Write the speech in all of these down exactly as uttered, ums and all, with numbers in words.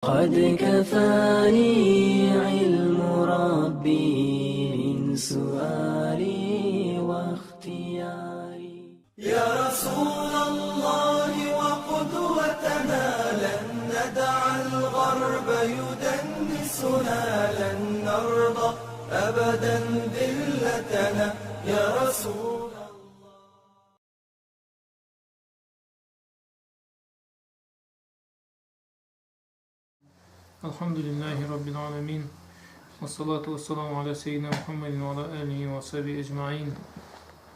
قد كفاني علم ربي من سؤالي واختياري. يا رسول الله وقدوتنا، لن ندع الغرب يدنسنا، لن نرضى أبدا ذلتنا. يا رسول الله. الحمد لله رب العالمين، والصلاة والسلام على سيدنا محمد وعلى آله وصحبه أجمعين.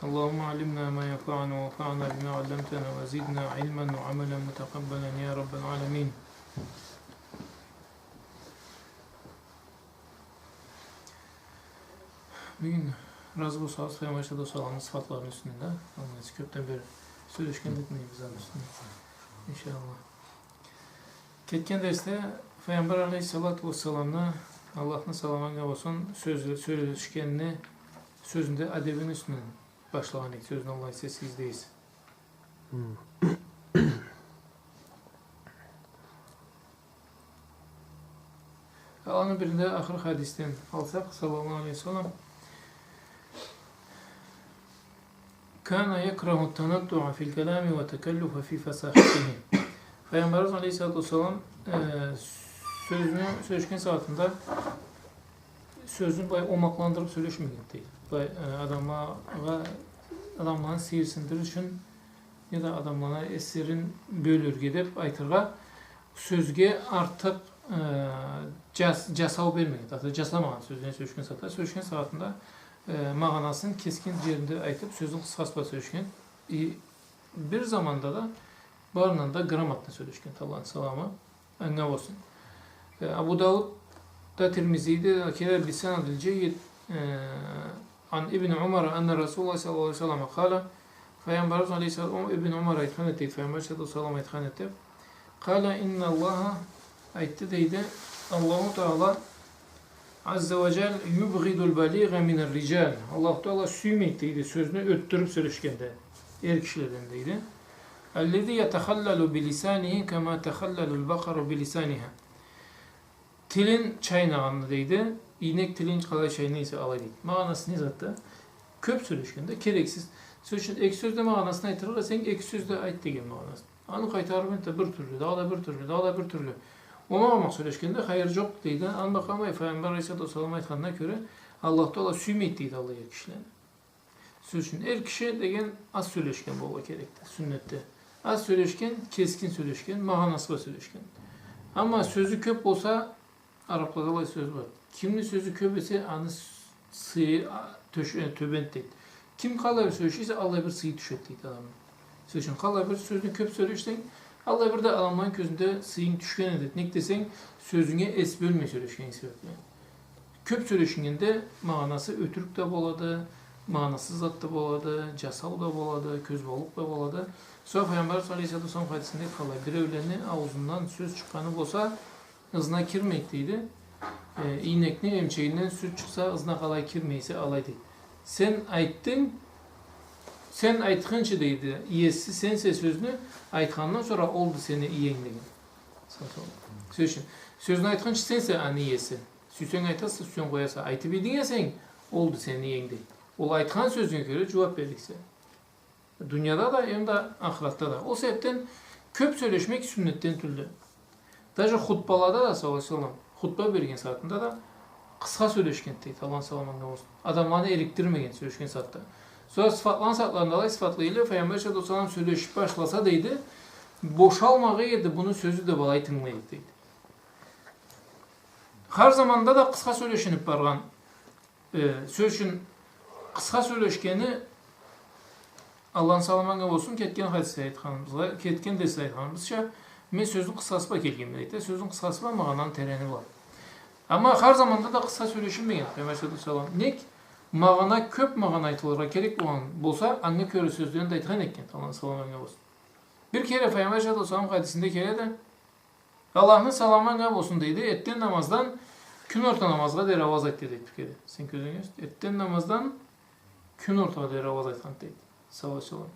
اللهم علمنا ما ينفعنا وانفعنا بما علمتنا وزدنا علما وعملا متقبلا يا رب العالمين. Бюгюн, разы болсагъыз, Файгъамбар алейхиссалату уассаламны сыфатларыны юсюнден да, андан кёбден бери сёлешген этмейбиз аны юсюнден, иншаллах. Кетген дерсде Файгъамбар алейхиссалату уассаламны, Аллахны саламы анга болсун, сёз-, сёлешгенини, сёзюнде адебини юсюнден башлагъан эдик, сёзню алай эсегиз. Хы. Аланы биринде ахыр хадисден алсакъ, саллаллаху алейхи ва саллам, كان يكره التنطع في الكلام والتكلف في فصاحته. Файгъамбарыбыз алейхиссалату уассалам, э, сёзню сёлешген сагъатында сёзню былай омакъландырыб сёлешмеген, дейди. Былай, э, адамлагъа, адамланы сейирсиндирир ючюн, неда адамланы эслерин бёлюрге деб айтыргъа, сёзге артыкъ, э, джас-, джасау бермеген. Заты джасамагъан сёзлени сёлешген сагъатда. Сёлешген сагъатында, э, магъанасын кескин джеринде айтыб, сёзню къысхасы бла сёлешген. И бир заманда да барындан да грамотно сёлешген, Аллахны саламы анга болсун. Э, Абу Дауд да, Тирмизи да келе, بسند جيد, э, عن ابن عمر أن رسول الله صلى الله عليه وسلم قال, Файгъамбарыбыз алейхиссалам, Ибн Умар айтхан эди, Файгъамбар саллаллаху алейхи ва саллам айтхан эди. قال إن الله, айтды, дейди, Аллаху Тагъала عز وجل يبغض البليغ من الرجال. Аллаху Тагъала сюймейди, дейди, сёзню ётдюрюб сёлешгенде, эр кишиледен, дейди. الذي يتخلل بلسانه كما تخلل البقر بلسانها. Тилин чайнагъанны, дейди, ийнек тилин къалай чайнай эсе, алай, дейди. Магъанасы не затды? Кёб сёлешгенде, керексиз. Сёз ючюн, эки сёзде магъанасын айтырыкъ эсенг, эки сёзде айт деген магъанасы. Аны къайтарыб энтда бир тюрлю, дагъыда бир тюрлю, дагъыда бир тюрлю омакъ-омакъ сёлешгенде хайыр джокъ, дейди. Анда къалмай, Файгъамбар алейхиссалату уассалам айтханына кёре, Аллаху Тагъала сюймейди, дейди, аллай эр кишилени. Сёз ючюн, эр киши деген аз сёлешген болургъа керекди, сюннетде. Аз сёлешген, кескин сёлешген, магъанасы бла сёлешген. Амма сёзю кёб болса, араблада аллай сёз бар. Кимни сёзю кёб эсе, аны с-, сыйы, а, тёш-, э, тёбенди, дейди. Ким къалай бир сёлеше эсе, аллай бир сыйы тюшеди, дейди, адамны. Сёз ючюн, къалай бир сёзню кёб сёлешсенг, аллай бир да адамланы кёзюнде сыйынг тюшген этеди. Нек десенг, сёзюнге эс бёлмей сёлешгенинг себебли. Кёб сёлешиннгенде магъанасы ётюрюк да болады, магъанасыз зат да болады, джасау да болады, кёзбаулукъ да болады. Сора Файгъамбар алейхиссалату уассалам хадисинде къалай, биреулени аузундан сёз чыкъгъаны болса, ызына кирмейди, дейди. Э, ийнекни эмчегинден сют чыкъса, ызына къалай кирмей эсе, алай, дейди. Сен айтдынг, сен айтхынчы, дейди, иеси сенсе сёзню, айтхандан сора олду сени иенг деген. Сен сол. Сёз ючюн, сёзню айтхынчы сенсе аны иеси. Сюйсенг айтаса, сюйсенг къояса. Айтыб ийдинг эсенг, олду сени иенг, дейди. Ол айтхан сёзюнге кёре джууаб берликсе. Дунияда да, эм да ахыратда да. Ол себебден кёб сёлешмек сюннетден тюлдю. Даже хутбалада да, саллаллаху алейхи ва саллам, хутба берген сагъатында да къысха сёлешген, дейди, Аллахны саламы анга болсун. Адамланы эрикдирмеген сёлешген сагъатда. Сора сыфатланы сагъатларында алай сыфатлайла, Файгъамбар алейхиссалату уассалам сёлешиб башласа, дейди, бошалмагъа эди муну сёзю да, былай тынгылай эди, дейди. Хар заманда да къысха сёлешиниб баргъан. Э, сёз ючюн, къысха сёлешгени, Аллахны саламы анга болсун, кетген хадисде айтханыбызгъа, кетген дерсде айтханыбызча, мен сёзню къысхасы бла келгенме, дейди. Сёзню къысхасы бла, магъананы терени бла. Амма хар заманда да къысха сёлешилмеген, Файгъамбар алейхиссалату уассалам. Нек? Магъана, кёб магъана айтылыргъа керек болгъан болса, анга кёре сёзлерин да айтхан экен, Аллахны саламы анга болсун. Бир кере Файгъамбар алейхиссалату уассалам хадисинде келеди, Аллахны саламы анга болсун, дейди, эртден намаздан кюн орта намазгъа дери ауаз айтды, дейди, бир кере. Сен кёзюнге кёргюз, эртден намаздан кюн ортагъа дери ауаз айтхан, дейди. Саллаллаху алейхи ва саллам.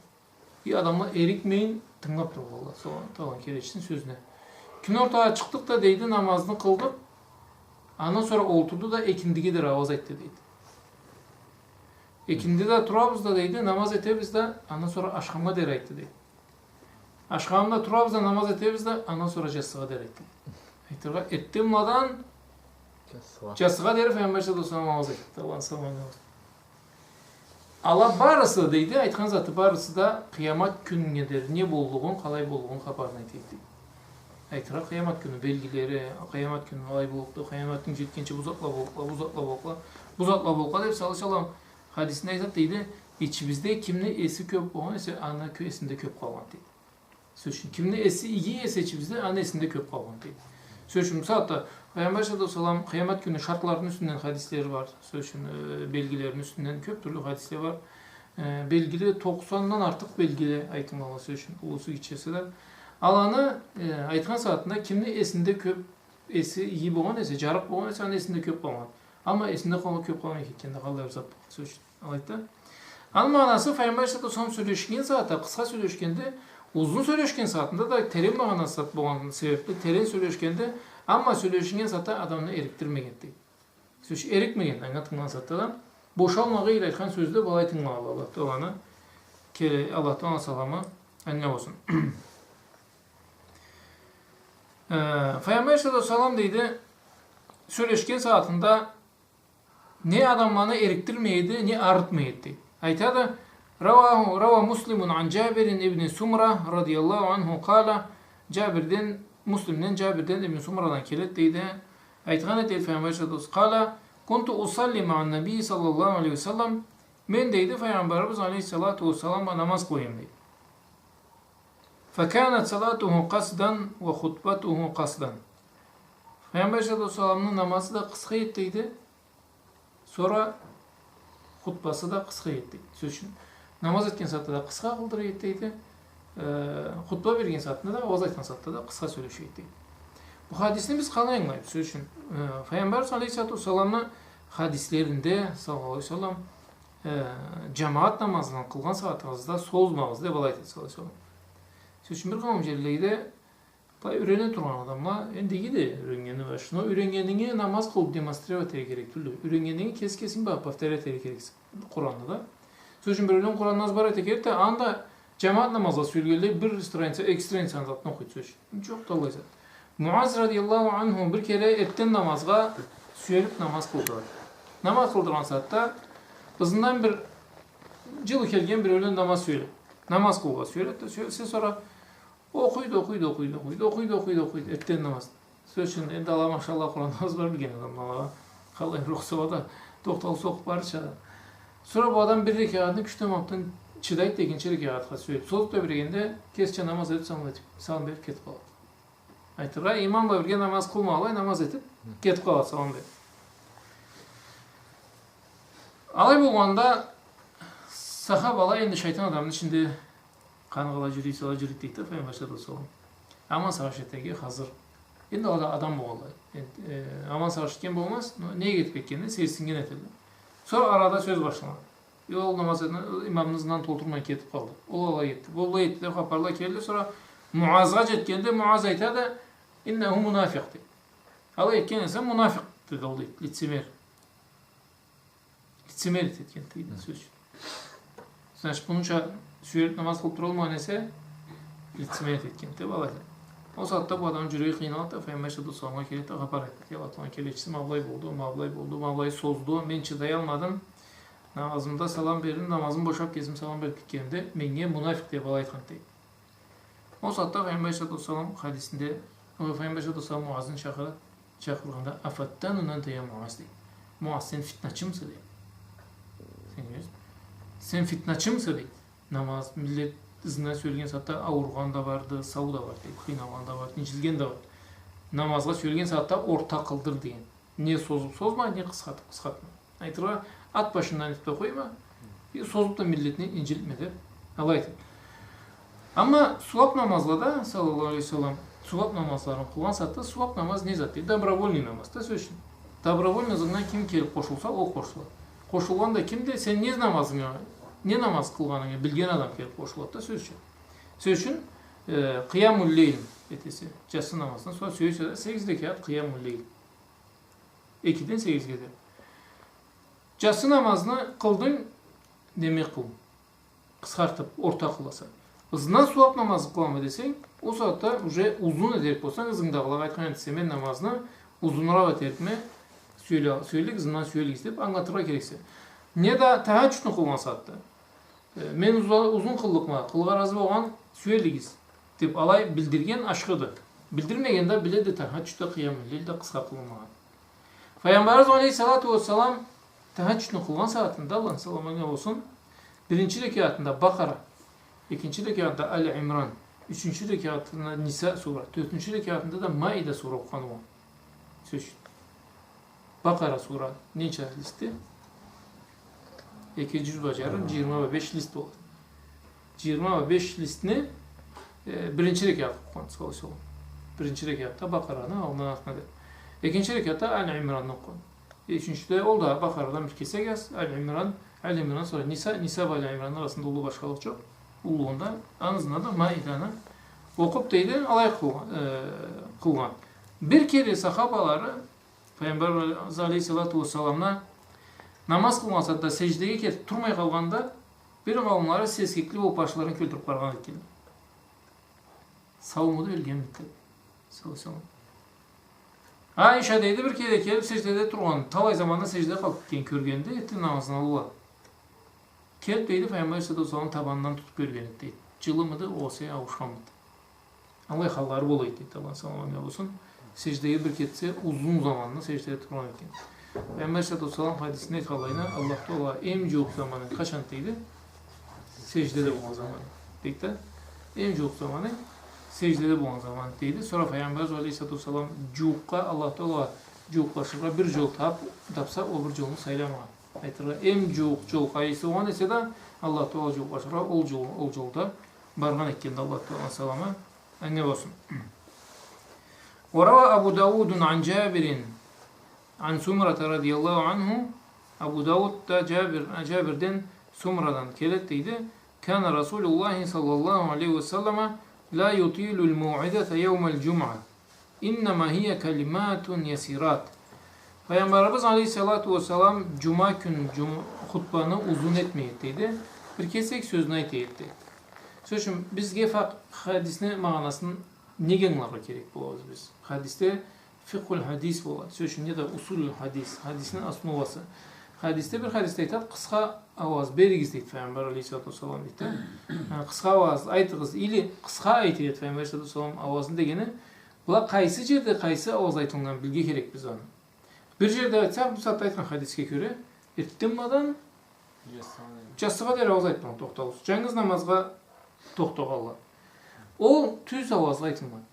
И адамла эрикмейин тынгылаб тургъанла, Аллаху Тагъаланы келечисини сёзюне. Кюн ортагъа чыкъдыкъ да, дейди, намазны къылдыкъ. Андан сора олтурду да, экиндиге дери ауаз айтды, дейди. Экинди да турабыз да, дейди, намаз этебиз да, андан сора ашхамгъа дери айтды, дейди. Ашхамда турабыз да, намаз этебиз да, андан сора джассыгъа дери айтды. Айтыргъа, эртденбладан джассыгъа дери Файгъамбар саллаллаху алейхи ва саллам ауаз айтды. Аллахны саламы. Ала барысы, дейди, айтхан заты барысы да къыямат кюннге дери не боллугъун, къалай боллугъун хапарын айтады, дейди. Айтыргъа, къыямат кюнню белгилери, къыямат кюнню алай боллукъду, къыямат кюн джетгинчи бу затла боллукъла, бу затла боллукъла, бу затла боллукъла деб, саллаллаху алейхи ва саллам хадисинде айтады, дейди, ичибизде кимни эси кёб болгъан эсе, аны кё-, эсинде кёб къалгъан, дейди. Сёз ючюн, кимни эси иги эсе ичибизде, аны эсинде кёб къалгъан, дейди. Сёз ючюн, бусагъатда Файгъамбар саллаллаху алейхи ва саллам къыямат кюнню шартларыны юсюнден хадислери бар. Сёз ючюн, э, белгилерини юсюнден кёб тюрлю хадисле бар. Э, белгили, токъсандан артыкъ белгили айтылгъанла, сёз ючюн, уллусу, гитчеси да. Аланы, э, айтхан сагъатында кимни эсинде кёб, эси иги болгъан эсе, джарыкъ болгъан эсе, аны эсинде кёб къалгъан. Амма эсинде къалгъан, кёб къалгъан экен да, къаллай бир зат болгъан, сёз ючюн. Алайды да. Аны магъанасы, Файгъамбар саллаллаху алейхи ва саллам сёлешген сагъатда, къысха сёлешгенде, узун сёлешген сагъатында да терен магъанасы зат болгъан себебли, терен сёлешгенде, амма сёлешиннген сагъатда адамны эрикдирмегенди. Сёз эрикмегенди, анга тынгылагъан сагъатда да. Бошалмагъа эди айтхан сёзде былай тынгылагъанла Аллах Тааланы, ке-, Аллах Тааланы саламы анга болсун. Э, Файгъамбар саллаллаху алейхи ва саллам, дейди, сёлешген сагъатында не адамланы эрикдирмей эди, не арытмай эди, дейди. Айтады, رواه، روى مسلم عن جابر بن سمرة رضي الله عنه قال, Джабирден, Муслимден, Джабирден, Ибн Сумрадан келеди, дейди. Айтхан эди Файгъамбар саллаллаху алейхи ва саллам, قال: كنت أصلي مع النبي صلى الله عليه وسلم. Мен, дейди, Файгъамбарыбыз алейхиссалату уассалам бла намаз къыла эдим, дейди. فكانت صلاته قصدا وخطبته قصدا. Файгъамбар саллаллаху алейхи ва салламны намазы да къысха эди, дейди. Сора хутбасы да къысха эди, дейди. Сёз ючюн, намаз этген сагъатда да къысха къылдыра эди, дейди. Э, хутба берген сагъатында да, ауаз айтхан сагъатда да къысха сёлеше эди, дейди. Бу хадисни биз къалай ангылайбыз? Сёз ючюн, э, Файгъамбар алейхиссалату уассаламны хадислеринде, саллаллаху алейхи ва саллам, э, джамагъат намазын къылгъан сагъатыгъызда созмагъыз деб алай айтады, саллаллаху алейхи ва саллам. Сёз ючюн, бир къауум джерледе былай юрене тургъан адамла, энди иги да юреннгени бар. Но юреннгенинги намаз къылыб демонстрировать этерге керек тюлдю. Юреннгенинги кеси кесинг бла повторять этерге керексе Къуранны да. Сёз ючюн, биреулен Къуранны азбар этерге керек да, анда джамагъат намазгъа сюелгенлей бир страница, эки страницаны затын окъуйду, сёз ючюн. Джокъду аллай зат. Муаз радияллаху анху бир кере эртден намазгъа сюелиб намаз къылды. Намаз къылдыргъан сагъатда ызындан бир джылы келген биреулен намаз сюелиб, намаз къылыргъа сюелиб да, сюелсе, сора окъуйду, окъуйду, окъуйду, окъуйду, окъуйду, окъуйду, окъуйду, эртден намаз. Сёз ючюн, энди ала, машалла, Къуранны азбар билген адамла, алагъа къалай рухсат да, тохталсыз окъуб барырча да. Сора бу адам бир рекагъатны кючден, мамтдан чыдайды, экинчи рекагъатха сюелиб, созуб тебрегенде, кесича намаз этиб, салам этиб, салам бериб кетиб къалады. Айтыргъа, имам бла бирге намаз къылмагъанлай, намаз этиб кетиб къалады, салам бериб. Алай болгъанда, сахабала энди шайтан адамны ичинде къаны къалай джюрюйсе, алай джюрюйдю, дейди да Файгъамбар саллаллаху алейхи ва саллам. Аман сагъыш этерге хазыр. Энди ала да адам болгъанлай. Энди, э, аман сагъыш этген болмаз, но не этиб кетгенин сейирсиннген этелле. Сора арада сёз башланады. Э, ол намаз этген, имамны ызындан толтурмай кетиб къалды. Ол алай этди, бу былай этди деб хапарла келди. Сора Муазгъа джетгенде Муаз айтады, إنه منافق, дейди. Алай этген эсе мунафикъ, дейди ол, дейди, лицемер. Лицемерить этген, дейди, сёз ючюн. Значит, мунуча сюелиб намаз къылыб туралмагъан эсе, лицемерить этген, деб алай. Ол сагъатда бу адамны джюреги къыйналады да, Файгъамбар саллаллаху алейхи ва салламгъа келеди да, хапар айтады. Эй Аллахны келечиси, ма былай болду, ма былай болду, ма былай созду, мен чыдаялмадым. Намазымда салам бердим, намазым бошаб, кесим салам бериб кетгенимде, меннге мунафикъ деб алай айтханды, дейди. Ол сагъатда Файгъамбар алейхиссалату уассалам хадисинде, ол Файгъамбар алейхиссалату уассалам Муазны чакъыра-, чакъыргъанда, «أفتان أنت يا معاذ», дейди. «Муаз, сен фитначымыса?» дейди. Сен кёресен, «Сен фитначымыса?» дейди. Намаз, миллет ызына сюелген сагъатда ауругъан да барды, сау да барды, дейди, къыйналгъан да барды, инджилген да барды. Намазгъа сюелген сагъатда орта къылдыр деген. Не созуб созма, не къысхатыб къысхатма. Айтыргъа, ат башындан этиб да къойма, э, созуб да миллетни инджилтме деб, алай айтады. Амма сууаб намазлада, саллаллаху алейхи ва саллам, сууаб намазларын къылгъан сагъатда, сууаб намаз не зат дейди? Добровольный намаз да, сёз ючюн. Добровольный ызындан ким келиб къошулса, ол къошулады. Къошулгъан да кимди? Сен не намазынгы, не намаз къылгъанынгы билген адам келиб къошулады да, сёз ючюн. Сёз ючюн, э, къыямул-лейлин, этесе. Джатсы намаздан сора сюесе да сегиз рекят къыямул-лейл. Экиден сегизге дери. Джатсы намазны къылдынг, демек къыл. Къысхартып, орта къыласа. Ызындан сууап намазны къылама десенг, ол сагъатда уже узун этерик болсанг, ызынгдагъылагъа айтхан этесе, мен намазны узунуракъ этерикме, сюеллик, сюеллик, ызымдан сюелигиз деп англатыргъа керексе. Не да тахаджудну къылгъан сагъатда. Э, мен уза-, узун къыллыкъма, къылыргъа разы болгъан сюелигиз деп алай билдирген ашхыды. Билдирмеген да биледи, тахаджудда, къыямул-лейлде къысха къылынмагъан. Файгъамбарыбыз алейхиссалату уассалам тахаджудну къылгъан сагъатында, Аллахны саламы анга болсун, биринчи рекятында Бакъара, экинчи рекятында Али Имран, ючюнчю рекятында Ниса сура, тёртюнчю рекятында да Маида сура окъугъан болгъан. Сёз ючюн. Бакъара сура ненча листди? Эки джюз бла джарым, джыйырма бла беш лист болады. Джыйырма бла беш листни, э, биринчи рекятда окъугъан, саллаллаху алейхи ва саллам. Биринчи рекятда Бакъараны аллына, артына дери. Экинчи рекятда Али Имранны окъугъан. Ючюнчюде ол да Бакъарадан бир кесек аз, Али Имран, Али Имран, сора Ниса, Ниса бла Али Имранны арасында уллу башхалыкъ джокъ. Уллугъунда, аны ызындан да Маиданы окъуп, дейди, алай къылгъан, э, къылгъан. Бир кере сахабалары Файгъамбарыбыз алейхиссалату уассаламны намаз къылгъан сагъатда сеждеге кетип турмай къалгъанда, бир къауумлары сескекли болуп башларын кёлтюрюп къарагъан этгенди. Саумуду, ёлгенмиди деп. Саллаллаху алейхи ва саллам. Айша, дейди, бир кере келип сеждеде тургъан, талай заманда сеждеде къалып кетген кёргенди, эртден намаздан аллы. Келип, дейди, Файгъамбар алейхиссалату уассаламны табанындан тутуп кёрген эди, дейди. Джылымыды, огъесе ауушханмыды. Аллай халлары бола эди, дейди, Аллахны саламы анга болсун. Сеждеге бир кетсе, узун заманны сеждеде тургъан экен. Файгъамбар алейхиссалату уассалам хадисинде айтханлайына, Аллах Таалагъа эм джууукъ заманы къачан, дейди? Сеждеде болгъан заманы. Дейди да, эм джууукъ заманы сеждеде болгъан заманы, дейди. Сора Файгъамбар алейхиссалату уассалам джууукъгъа, Аллах Таалагъа джууукълашыргъа бир джол тап-, тапса, ол бир джолну сайламагъан. Айтыргъа, эм джууукъ джол къайсы болгъан эсе да, Аллах Таалагъа джууукълашыргъа, ол джол, ол джолда баргъан этгенди, Аллах Таалагъа саламы анга болсун. وروى أبو داود عن جابر عن سمرة رضي الله عنه. Абу Даудда Джабир, Джабирден, Сумрадан келеди, дейди: كان رسول الله صلى الله عليه وسلم لا يطيل الموعظة يوم الجمعة. إنما هي كلمات يسيرات. Файгъамбарыбыз алейхиссалату уассалам джума кюн джум-, хутбаны узун этмей эди, дейди. Бир кесек сёзню айта эди, дейди. Сёз ючюн, бизге факъ-, хадисни магъанасын неге ангыларгъа керек болабыз биз? Хадисде фикъхул хадис болады. Сёз ючюн, неда усулул хадис. Хадисни основасы. Хадисде бир хадисде айтады, къысха ауаз беригиз, дейди Файгъамбар алейхиссалату уассалам, дейди. Ха, къысха ауаз айтыгъыз, или къысха айта эди Файгъамбар алейхиссалату уассалам ауазын дегени, была къайсы джерде къайсы ауаз айтылгъанын билирге керекбиз аны. Бир джерде айтсакъ, бу сагъатда айтхан хадисге кёре, эртденбладан джассыгъа дери ауаз айтмагъан, тохтаусуз. Джангыз намазгъа тохтагъанла. Ол тюз ауазгъа айтылмайды.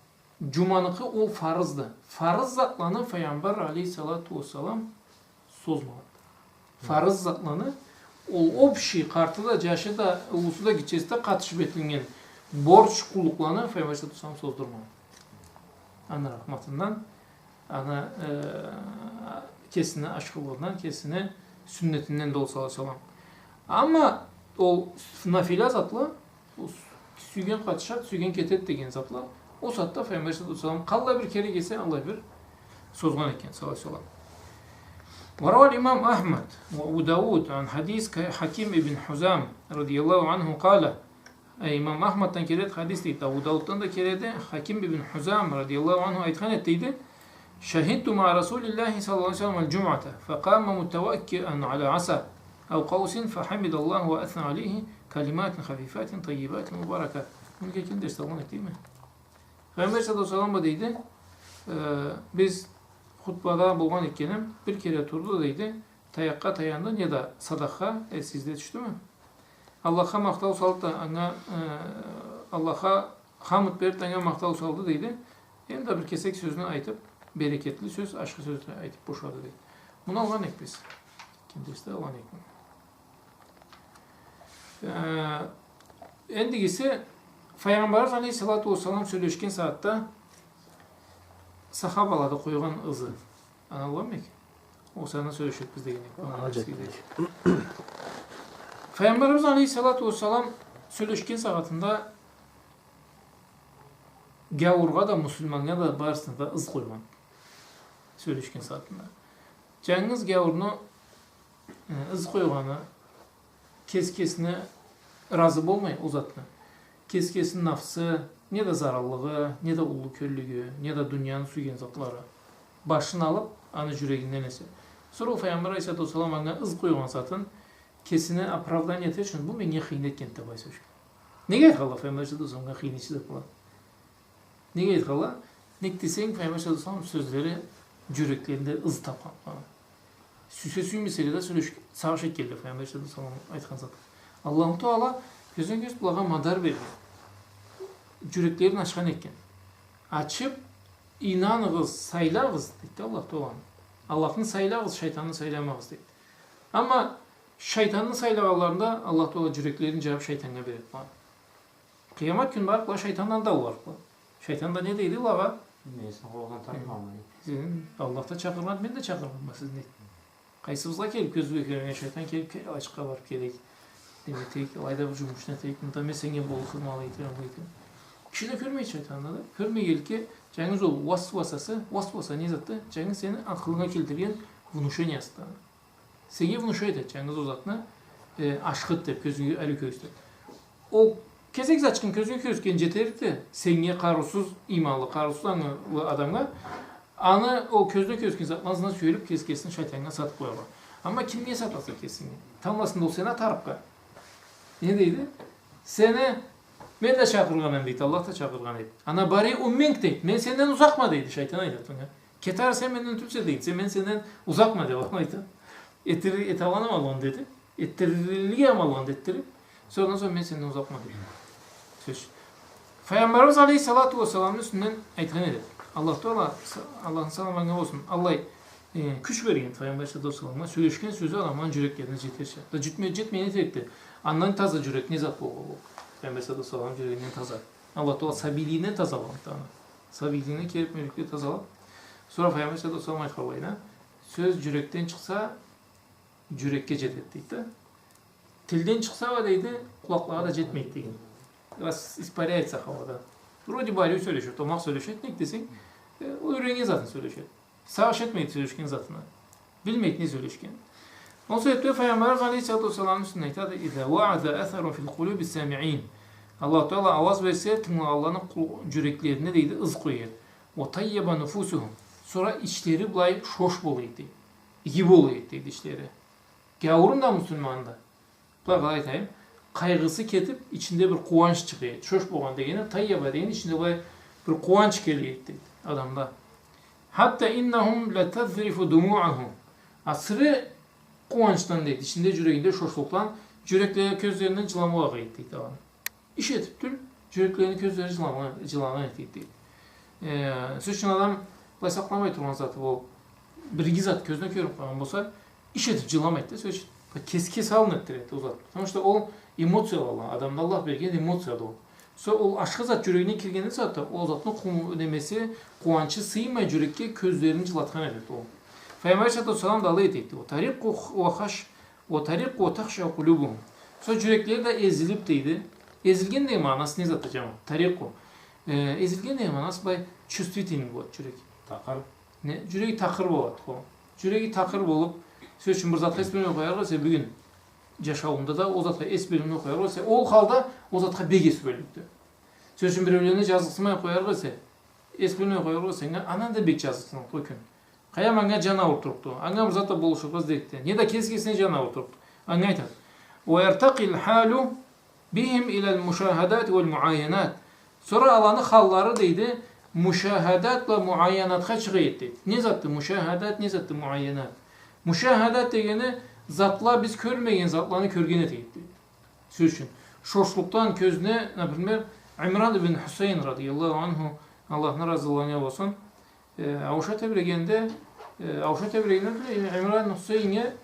Джуманыкъы ол фарызды. Фарыз затланы Файгъамбар алейхиссалату уассалам созмагъанды. Фарыз затланы, ол общий, къарты да, джашы да, уллусу да, гитчеси да къатышып этилген борч къуллукъланы Файгъамбар алейхиссалату уассалам создурмагъан. Аны рахматындан, аны, э, кесини ашхылыгъындан, кесини сюннетинден да ол, саллаллаху алейхи ва саллам. Амма ол нафила затла, ол сюйген къатышады, сюйген кетеди деген затла, ол сагъатда Файгъамбар алейхиссалату уассалам къаллай бир кере келсе, аллай бир созгъан экен, саллаллаху алейхи ва саллам. وروى الإمام أحمد وأبو داود عن حديث ك-، حكيم بن حزام رضي الله عنه قال. Э, имам Ахмаддан келеди хадис, дейди, Абу Дауддан да келеди, Хаким ибн Хузам, радияллаху анху, айтхан эди, дейди: شهدت مع رسول الله صلى الله عليه وسلم الجمعة، فقام متوكئا على عصا أو قوس، فحمد الله وأثنى عليه، كلمات خفيفات طيبات مباركات. Муну кечен дерсде алгъан эдик, дейми? Файгъамбар саллаллаху алейхи ва саллам, дейди, э, биз хутбада болгъан экеним, бир кере турду, дейди, таякъгъа таянды, неда садакъгъа, эсигизде тюшдюмю? Аллахха махтау салды да, анга, э, Аллахха хамд берип, анга махтау салды, дейди. Эм да бир кесек сёзню айтып, берекетли сёз, ашхы сёз айтып бошады, дейди. Муну алгъан эдик биз. Кечен дерсде алгъан эдик муну. Э, эндигиси, Файгъамбарыбыз алейхиссалату уассалам сёлешген сагъатда сахабалада къойгъан ызы. Аны алгъанмы эдик? Ол сагъатда сёлеширбиз деген эдик. Аны алгъан эдик. Файгъамбарыбыз алейхиссалату уассалам сёлешген сагъатында Гяуургъа да, муслиманнга да, барысына да ыз къойгъан. Сёлешген сагъатында. Джангыз гяуурну, э, ыз къойгъаны, кеси кесине разы болмай ол затны. Кеси кесини нафсы, не да зараллыгъы, не да уллу кёллюгю, не да дунияны сюйген затлары башын алыб, аны джюрегинден эсе. Сора ол Файгъамбар алейхиссалату уассалам анга ыз къойгъан затын кесине оправдание этер ючюн, бу меннге хыйны этгенди деб айтса. Неге айтханла Файгъамбар алейхиссалату уассаламгъа хыйны этди деб была? Неге айтханла? Нек десенг, Файгъамбар саллаллаху алейхи ва саллам сёзлери джюреклеринде ыз табхан. Сюйсе, сюймесе да сёлешип, сагъыш этгенле Файгъамбар саллаллаху алейхи ва саллам айтхан зат. Аллаху Таала кёзден кёз былагъа мадар берген. Джюреклерин ачхан экен. Ачып, ийнаныгъыз, сайлагъыз, дейди Аллах Таала. Аллахны сайлагъыз, шайтанны сайламагъыз, дейди. Амма шайтанны сайлагъанларында Аллах Таала джюреклерин джабып шайтаннга береди. Къыямат кюн барып, ала шайтандан да алларыкъла. Шайтан да не дейди алагъа? Мен сизни къолдан тартмам, дейди. Сизни Аллах да чакъыргъан, мен да чакъыргъанма сизни, дейди. Къайсыбызгъа келип, кёзюбюзге кёрюннген шайтан келип, кел, алайчыкъгъа барып келейик. Неме этейик, алайда бир джумушну этейик, мында мен сеннге болушурма, алай этерме, былай этерме. Киши да кёрмейди шайтанны да. Кёрмегенликге, джангыз ол уасуасасы, уасуаса не затды? Джангыз сени акъылынга келтирген внушениясы да. Сеннге внушать этеди, джангыз ол затны, э, ашхыды деб, кёзюнге ариу кёргюзтеди. Ол кесек затчыкъны кёзюнге кёргюзтген джетерикди, сеннге, къарыусуз, ийманлы, къарыусуз, ангылы адамгъа, аны ол кёзюнге кёргюзтген затны ызына сюелип, кеси кесин шайтаннга сатып къояргъа. Амма ким не сатаса кесинге? Тамбласында ол сени атарыкъгъа. Не дейди? Сени мен да чакъыргъан эдим, дейди, Аллах да чакъыргъан эди. Ана бариун минк, дейди, мен сенден узакъма, дейди, шайтан айтады анга. Кетарса, сен менден тюлсе, дейди. Сен, мен сенден узакъма, деб, алай айтады. Этдир-, эталлыкъма аны, деди. Этдирликме аны, этдирип. Сора, андан сора мен сенден узакъма, деди. Сёз. Файгъамбарыбыз алейхиссалату уассаламны юсюнден айтхан эди. Аллах Таала, Аллахны саламы анга болсун, аллай, э, кюч берген Файгъамбар саллаллаху алейхи уа салламгъа, сёлешген сёзю адамланы джюреклерине джетерча. Да джетме-, джетмегенин этерикди. Андан таза джюрек не зат болургъа боллукъду? Файгъамбар саллаллаху алейхи уа салламны джюрегинден таза. Аллах Таала сабийлигинден тазалагъанды аны. Сабийлигинден келип, мёлекле тазалап. Сора Файгъамбар саллаллаху алейхи уа саллам айтханлайына, сёз джюрекден чыкъса, джюрекге джетеди, дейди да. Тилден чыкъса уа, дейди, къулакълагъа да джетмейди, дейди. Бираз испаряется хауада. Вроде бы ариу сёлешеди, томакъ сёлешеди, нек десенг, э, ол юрегинден затын сёлешеди. Сагъыш этмейди сёлешген затына. Билмейди не сёлешгенин. Ол себепден Файгъамбарыбыз алейхиссалату уассаламны юсюнден айтады: «Иза ваъаза асарун фил къулюби самиин». Аллаху Таала ауаз берсе, тынгылагъанланы къу-, джюреклерине, дейди, ыз къояды. «Ва тайяба нуфусухум». Сора ичлери былай шош болайды, дейди. Иги болайды, дейди, ичлери. Гяуурун да, муслиманны да. Былай къалай айтайым, къайгъысы кетип, ичинде бир къууанч чыгъады. Шош болгъан дегени, тайяба дегени, ичинде былай бир къууанч келеди, дейди, адамда. «Хатта иннахум латазрифу думуухум». Асыры къууанчдан, дейди, ичинде, джюрегинде шошлукъдан джюрекле-, кёзлеринден джыламукъ агъады, дейди, адамны. Иш этип тюл, джюреклерини кёзлери джыламай, джыламай кетеди, дейди. Э, сёз ючюн, адам былай сакъламай тургъан заты болуп, бир иги зат кёзюне кёрюнюп къалгъан болса, иш этип джыламайды да, сёз ючюн. Кеси кеси аллын этдиреди ол зат. Потому что ол эмоция болгъан, адамда Аллах берген эмоцияды ол. Сора ол ашхы зат джюрегине кирген сагъатда, ол затны къу-, немеси, къууанчы сыймай джюрекге, кёзлерин джылатхан этеди ол. Файгъамбар алейхиссалату уассалам да алай этеди. «Ва тарикъу ва хаш-, ва тарикъу ва тахшаъу къулюбухум». Сора джюреклери да эзилип, дейди. Эзилген деген магъанасы не затды, джамагъат? Тарикъу. Э, эзилген деген магъанасы былай чувствительный болады джюрек. Такъыр. Не, джюреги такъыр болады, хо. Джюреги такъыр болуп, сёз ючюн, бир затха эс бёлмей къоярыкъ эсе, бюгюн джашауунда да ол затха эс бёлмей къоярыкъ эсе, ол халда ол затха бек эс бёллюкдю. Сёз ючюн, биреулени джазыкъсынмай къоярыкъ эсе, эс бёлмей къоярыкъ эсе, анга, андан да бек джазыкъсынады ол кюн. Къайдам, анга джан аурутурукъду. Анга бир зат да болушургъа излерикди. Не да кеси кесине джан аурутурукъду. Анга айтады: «Ва яртакъиль халю бихим иляль мушахадати валь муайянат». Сора аланы халлары, дейди, мушахадат бла муайянатха чыгъа эди, дейди. Не затды мушахадат, не затды муайянат? Мушахадат дегени затла, биз кёрмеген затланы кёрген этеди, дейди. Сёз ючюн, шошлукъдан кёзюне, например, Имран ибн Хусейн радияллаху анху, Аллахны разылыгъы анга болсун, э, ауша тебирегенде, э, ауша тебирегенде, э, Имран Хусейнге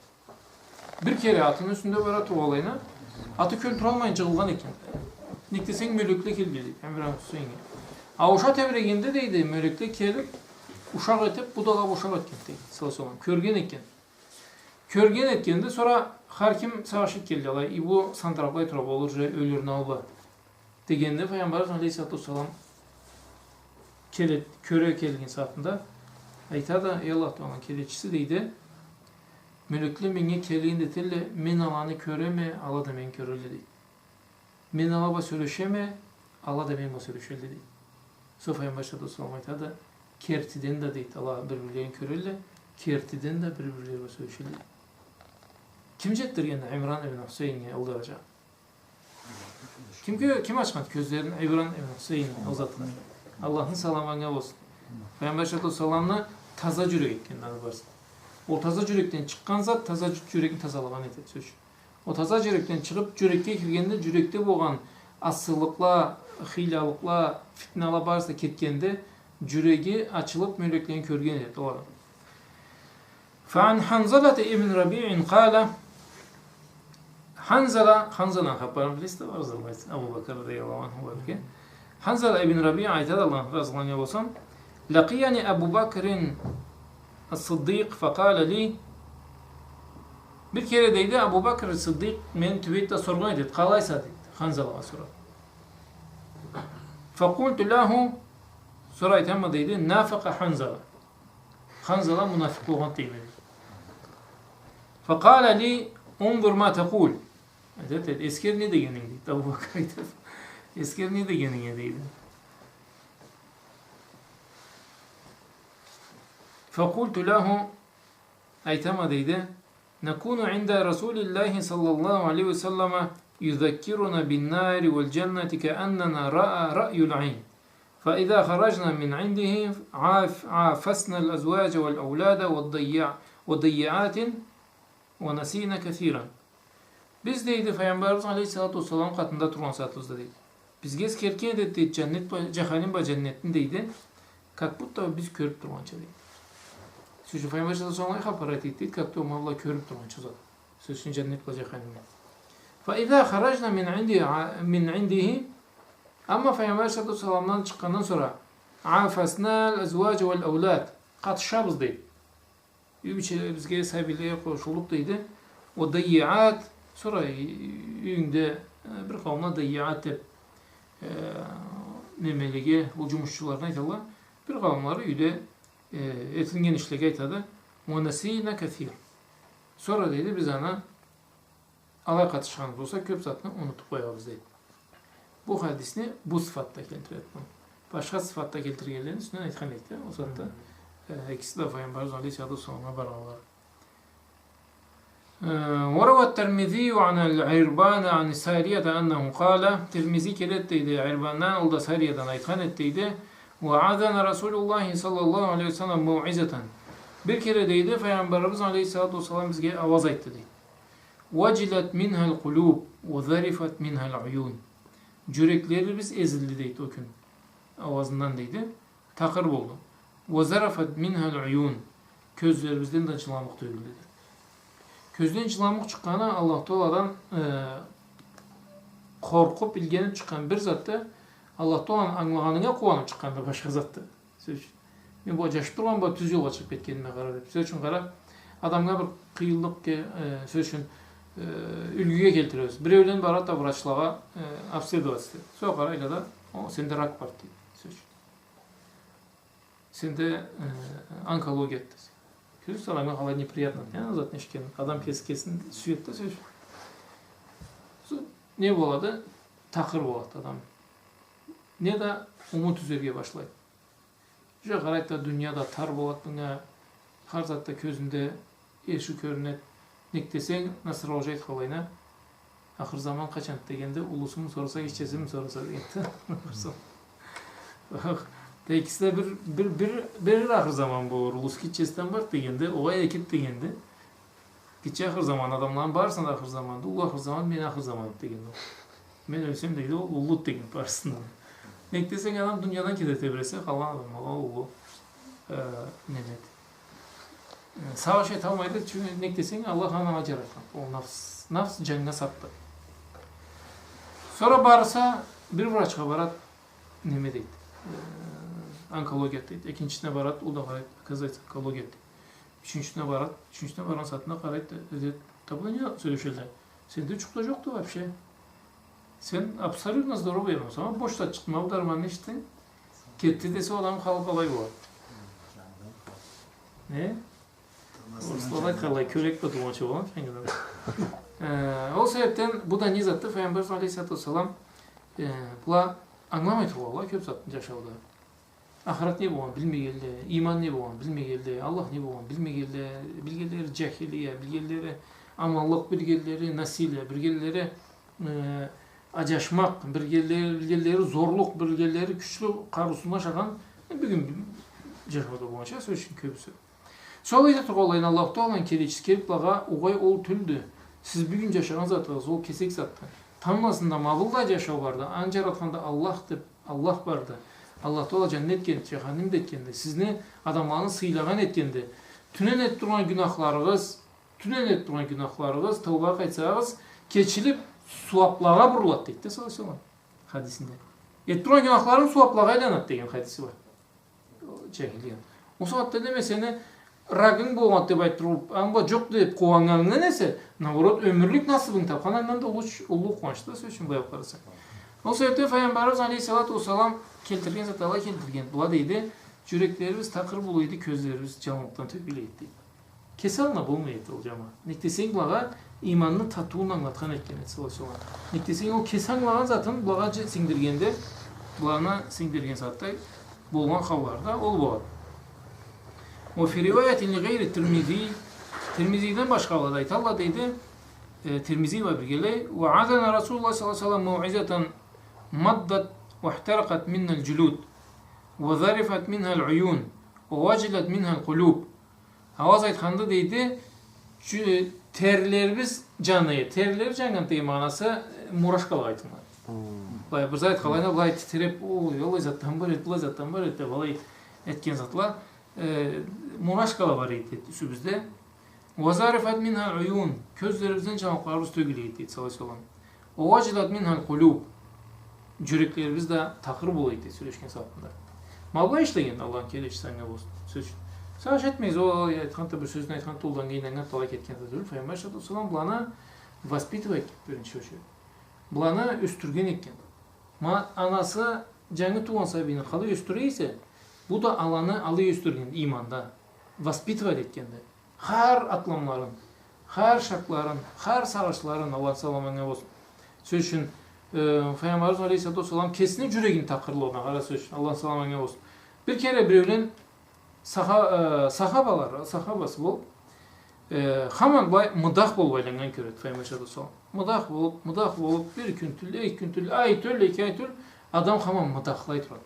бир кере атыны юсюнде бара тургъанлайына, аты кёлтюралмайын джыгъылгъан экен. Нек десенг, мёлекле келген, дейди, Имран Хусейнге. Ауша тебирегенде, дейди, мёлекле келип, ушакъ этип, будалап ушакъ этген, дейди, саллаллаху алейхи ва саллам. Кёрген экен. Кёрген этгенде, сора хар ким сагъыш этгенле, алай, и бу сандыраплай тура, болур, уже ёлюрню алды дегенде, Файгъамбарыбыз алейхиссалату уассалам келе-, кёре келген сагъатында, айтады: «Эй Аллах Тааланы келечиси, — дейди, — мёлекле меннге келгенде айталла, мен аланы кёреме, ала да мени кёрелле», — дейди. «Мен ала бла сёлешеме, ала да мен бла сёлешелле», — дейди. Сора Файгъамбар алейхиссалату уассалам айтады: «Кертиден да, — дейди, — ала бир-бирлерин кёрелле, кертиден да бир-бирлери бла сёлешелле», — дейди. Ким жетдиргенди Имран ибн Хусейннге ол даражагъа? Ким кё-, ким ачханды кёзлерин Имран ибн Хусейнни, ол затха? Аллахны саламы анга болсун. Файгъамбар алейхиссалату уассаламны таза жюрек этгенди аны барысы. Ол таза жюрекден чыкъгъан зат таза жю-, жюрекни тазалагъан этеди, сёз ючюн. Ол таза жюрекден чыгъыб, жюрекге киргенде, жюрекде болгъан асылыкъла, хыйлалыкъла, фитнала барысы да кетгенде, жюреги ачылыб, мёлеклени кёрген этеди ол адам. فعن حنظلة بن ربيع قال, Ханзала, Ханзаланы хапарын билесиз да, разияллаху анху, Абу Бакр радияллаху анху бар экен. Ханзала ибн Рабиъ айтады, Аллах разы болсун: لقيني أبو بكر الصديق فقال لي, бир кере, дейди, Абу Бакр Сыддикъ мени тюбейди да соргъан этеди: «Къалайса?» — дейди, Ханзалагъа сорады. فقلت له, сора айтама, дейди, نافق حنظلة. Ханзала мунафикъ болгъан, дейме, дейди. فقال لي: انظر ما تقول. Айтады, дейди, эсгер не дегенинг, дейди. Абу Бакр айтады, эсгер не дегенинг, дейди. فقلت له, айтама, дейди, نكون عند رسول الله صلى الله عليه وسلم يذكرنا بالنار والجنة كأننا رأى رأي العين. فإذا خرجنا من عنده عاف-، عافسنا الأزواج والأولاد والضيع-، والضيعات ونسينا كثيرا. Биз, дейди, Файгъамбарыбыз алейхиссалату уассалам къатында тургъан сагъатыбызда, дейди, бизге эсгерген этеди, дейди, жаннет бла, жаханим бла жаннетни, дейди, как будто биз кёрюб тургъанча, дейди. Сёз ючюн, Файгъамбар саллаллаху алейхи ва саллам хапар айтады, дейди, как будто ма былай кёрюб тургъанча зат. Сёз ючюн, жаннет бла жаханим. فإذا خرجنا من عنده, من عنده, амма Файгъамбар саллаллаху алейхи ва салламдан чыкъгъандан сора, عافسنا الأزواج والأولاد, къатышабыз, дейди. Юй бийчелерибизге, сабийлеге къошуллукъ, дейди. والضيعات, сора юйюнгде, э, бир къауумла ضيعات деб, э, немелеге, ол жумушчуланы айталла. Бир къауумлары юйде, э, этилген ишлеге айтады. ونسينا كثيرا. Сора, дейди, биз аны алай къатышханыбыз болса, кёб затны унутуб къоябыз, дейди. Бу хадисни бу сыфатда келтиреди. Башха сыфатда келтиргенлерини юсюнден айтхан эдик да, ол затда, э, экиси да Файгъамбарыбыз алейхиссалату уассаламгъа баргъанла. Э, وروى الترمذي عن العرباض عن سارية أنه قال, Тирмизи келеди, дейди, Ирбандан, ол да Сариядан айтхан эди, дейди, وعظنا رسول الله صلى الله عليه وسلم موعظة. Бир кере, дейди, Файгъамбарыбыз алейхиссалату уассалам бизге ауаз айтды, дейди. وجلت منها القلوب وذرفت منها العيون. Жюреклерибиз эзилди, дейди, ол кюн ауазындан, дейди. Такъыр болду. وذرفت منها العيون. Кёзлерибизден да жыламукъ тёгюлдю, дейди. Кёзден жыламукъ чыкъгъаны Аллах Тааладан, э, къоркъуб, илгениб чыкъгъан бир затды, Аллах Тааланы ангылагъанынга къууаныб чыкъгъанды башха затды. Сёз ючюн, мен бу жашаб тургъан бла тюз жолгъа чыгъыб кетгениме къара деб. Сёз ючюн, къара, адамгъа бир къыйынлыкъ ке-, э, сёз ючюн, э, юлгюге келтиребиз. Биреулен барады да врачлагъа, э, обследоваться этеди. Сора къарайла да, о, сенде рак барды, дейди. Сёз ючюн. Сенде, э, онкология, дейди. Кёресиз, адамгъа къалай неприятно, не затны эшитгенинг. Адам кеси кесин сюеди да, сёз ючюн. Сора не болады? Такъыр болады адам. Не да умут юзерге башлайды. Уже къарайды да, дуния да тар болады мынга, хар зат да кёзюнде эрши кёрюнеди. Нек десенг, Насыр-Ходжа айтханлайына, ахыр заман къачанды дегенде, уллусуму сораса, гитчесими сораса дегенди. Ахыр заман. Да экиси да бир, бир, бир, бир ахыр заман болур. Уллусу гитчесинден барды дегенди, огъай, экиди дегенди. Гитче ахыр заман, адамланы барысына да ахыр заманды, уллу ахыр заман, мен ахыр заман дегенди ол. Мен ёлсем, дейди, ол уллуду дегенди барысындан. Нек десенг, адам дуниядан кете тебресе, къалгъан адамгъа уллу, э, немеди. Э, сагъыш эталмайды, чюнкю нек десенг, Аллах аны анга жаратхан. Ол нафс, нафс жаннга сапды. Сора барса, бир врачха барады, неме дейди, э, онкология дейди. Экинчисине барады, ол да къарайды, оказывается, онкология дейди. Ючюнчюсюне барады, ючюнчюсюне баргъан сагъатында къарайды, дейди, да бу не сёлешелле? Сенде учукъ да жокъду вообще. Сен абсолютно здоровый адамса, бош зат чыкъды, ма бу дарманны ичдинг. Кетди десе, ол адамны халы къалай болады? Не? Орусла да къалай, кёрек бла туугъанча болады, шангыдан. Э, ол себепден бу да не затды? Файгъамбарыбыз алейхиссалату уассалам, э, была ангыламай тургъанла кёб затны джашауда. Ахырат не болгъанын билмегенле, иман не болгъанын билмегенле, Аллах не болгъанын билмегенле, билгенлери джахилия, билгенлери аманлыкъ, билгенлери насилие, билгенлери, э, аджашмакъ, билгенлери, билгенлери зорлукъ, билгенлери кючлю къарыусузну ашагъан, э, бюгюн джашауда болгъанча, сёз ючюн, кёбюсю. Сора айта тургъанлайын, Аллаху Тааланы келечиси келиб былагъа, огъай, ол тюлдю. Сиз бюгюн джашагъан затыгъыз, ол кесек затды. Тамбласында ма быллай джашау барды, аны джаратхан да Аллах деб, Аллах барды. Аллах Таала джаннет этгенди, джаханим да этгенди. Сизни адамланы сыйлагъан этгенди. Тюнене этиб тургъан гюнахларыгъыз, тюнене этиб тургъан гюнахларыгъыз, таубагъа къайтсагъыз, кечилиб, сууаблагъа бурулады, дейди да, саллаллаху алейхи ва саллам, хадисинде. Этиб тургъан гюнахларынг сууаблагъа айланады деген хадиси бар. Джахилия. Ол сагъатда неме, сени рагынг болгъанды деб айтдырыб, аны бла джокъду деб къууаннганынг эсе, наоборот, ёмюрлюк насыбынгы табхан, андан да уллу, уллу къууанчды да, сёз ючюн, былай къарасанг. Ол себебден Файгъамбарыбыз алейхиссалату уассалам келтирген зат, алай келтирген. Была, дейди, джюреклерибиз такъыр болуучу эди, кёзлерибиз джанлыкъдан тёгюлчю эди, дейди. Кеси аллына болмай эди ол, джамагъат. Нек десенг, былагъа иманны татыуун ангылатхан этген эди, саллаллаху алейхи ва саллам. Нек десенг, ол кеси ангылагъан затын былагъа дже-, сингдиргенде, быланы сингдирген затда болгъан халларда ол болады. وفي رواية لغير الترمذي, Тирмизиден башхала да айталла, дейди, э, Тирмизи бла биргелей, وعظنا رسول الله صلى الله عليه وسلم موعظة مضت واحترقت منها الجلود وذرفت منها العيون ووجلت منها القلوب. Алай айтханды, дейди, чю-, терлерибиз джаный, терлери джаннган деген магъанасы, э, мурашкалагъа айтылады. Хм. Былай, бир зат айтханлайына, былай титиреб, ой, аллай затдан бар эди, былай затдан бар эди деб, алай этген затла, э, мурашкала бар эди, дейди, юсюбюзде. وذرفت منها العيون, кёзлерибизден джанлыкъларыбыз тёгюле эди, дейди, саллаллаху алейхи ва саллам. ووجلت منها القلوب. Джюреклерибиз да такъыр бола эди, сёлешген сагъатында. Ма былай ишлеген, Аллахны келечиси, анга болсун. Сёз ючюн. Сагъыш этмегиз, ол айтханды, бир сёзню айтханды, ол анга ийнаннганды, алай кетгенди тюл. Файгъамбар алейхиссалату уассалам быланы воспитывать этген, биринчи очередь. Быланы ёсдюрген этген. Ма анасы джангы туугъан сабийни къалай ёсдюре эсе, бу да аланы алай ёсдюрген, иманда. Воспитывать этгенди. Хар атламларын, хар шагларын, хар сагъышларын, Аллахны саламы анга болсун. Сёз ючюн, э, Файгъамбарыбыз алейхиссалату уассалам кесини джюрегини такъырлыгъына къара, сёз ючюн, Аллахны саламы анга болсун. Бир кере биреулен саха-, э, сахабалары, сахабасы болуб, э, хаман былай мыдах болуб айланнган кёреди Файгъамбар алейхиссалату уассалам. Мыдах болуб, мыдах болуб, бир кюн тюл, эки кюн тюл, ай тюл, эки ай тюл, адам хаман мыдахлай турады.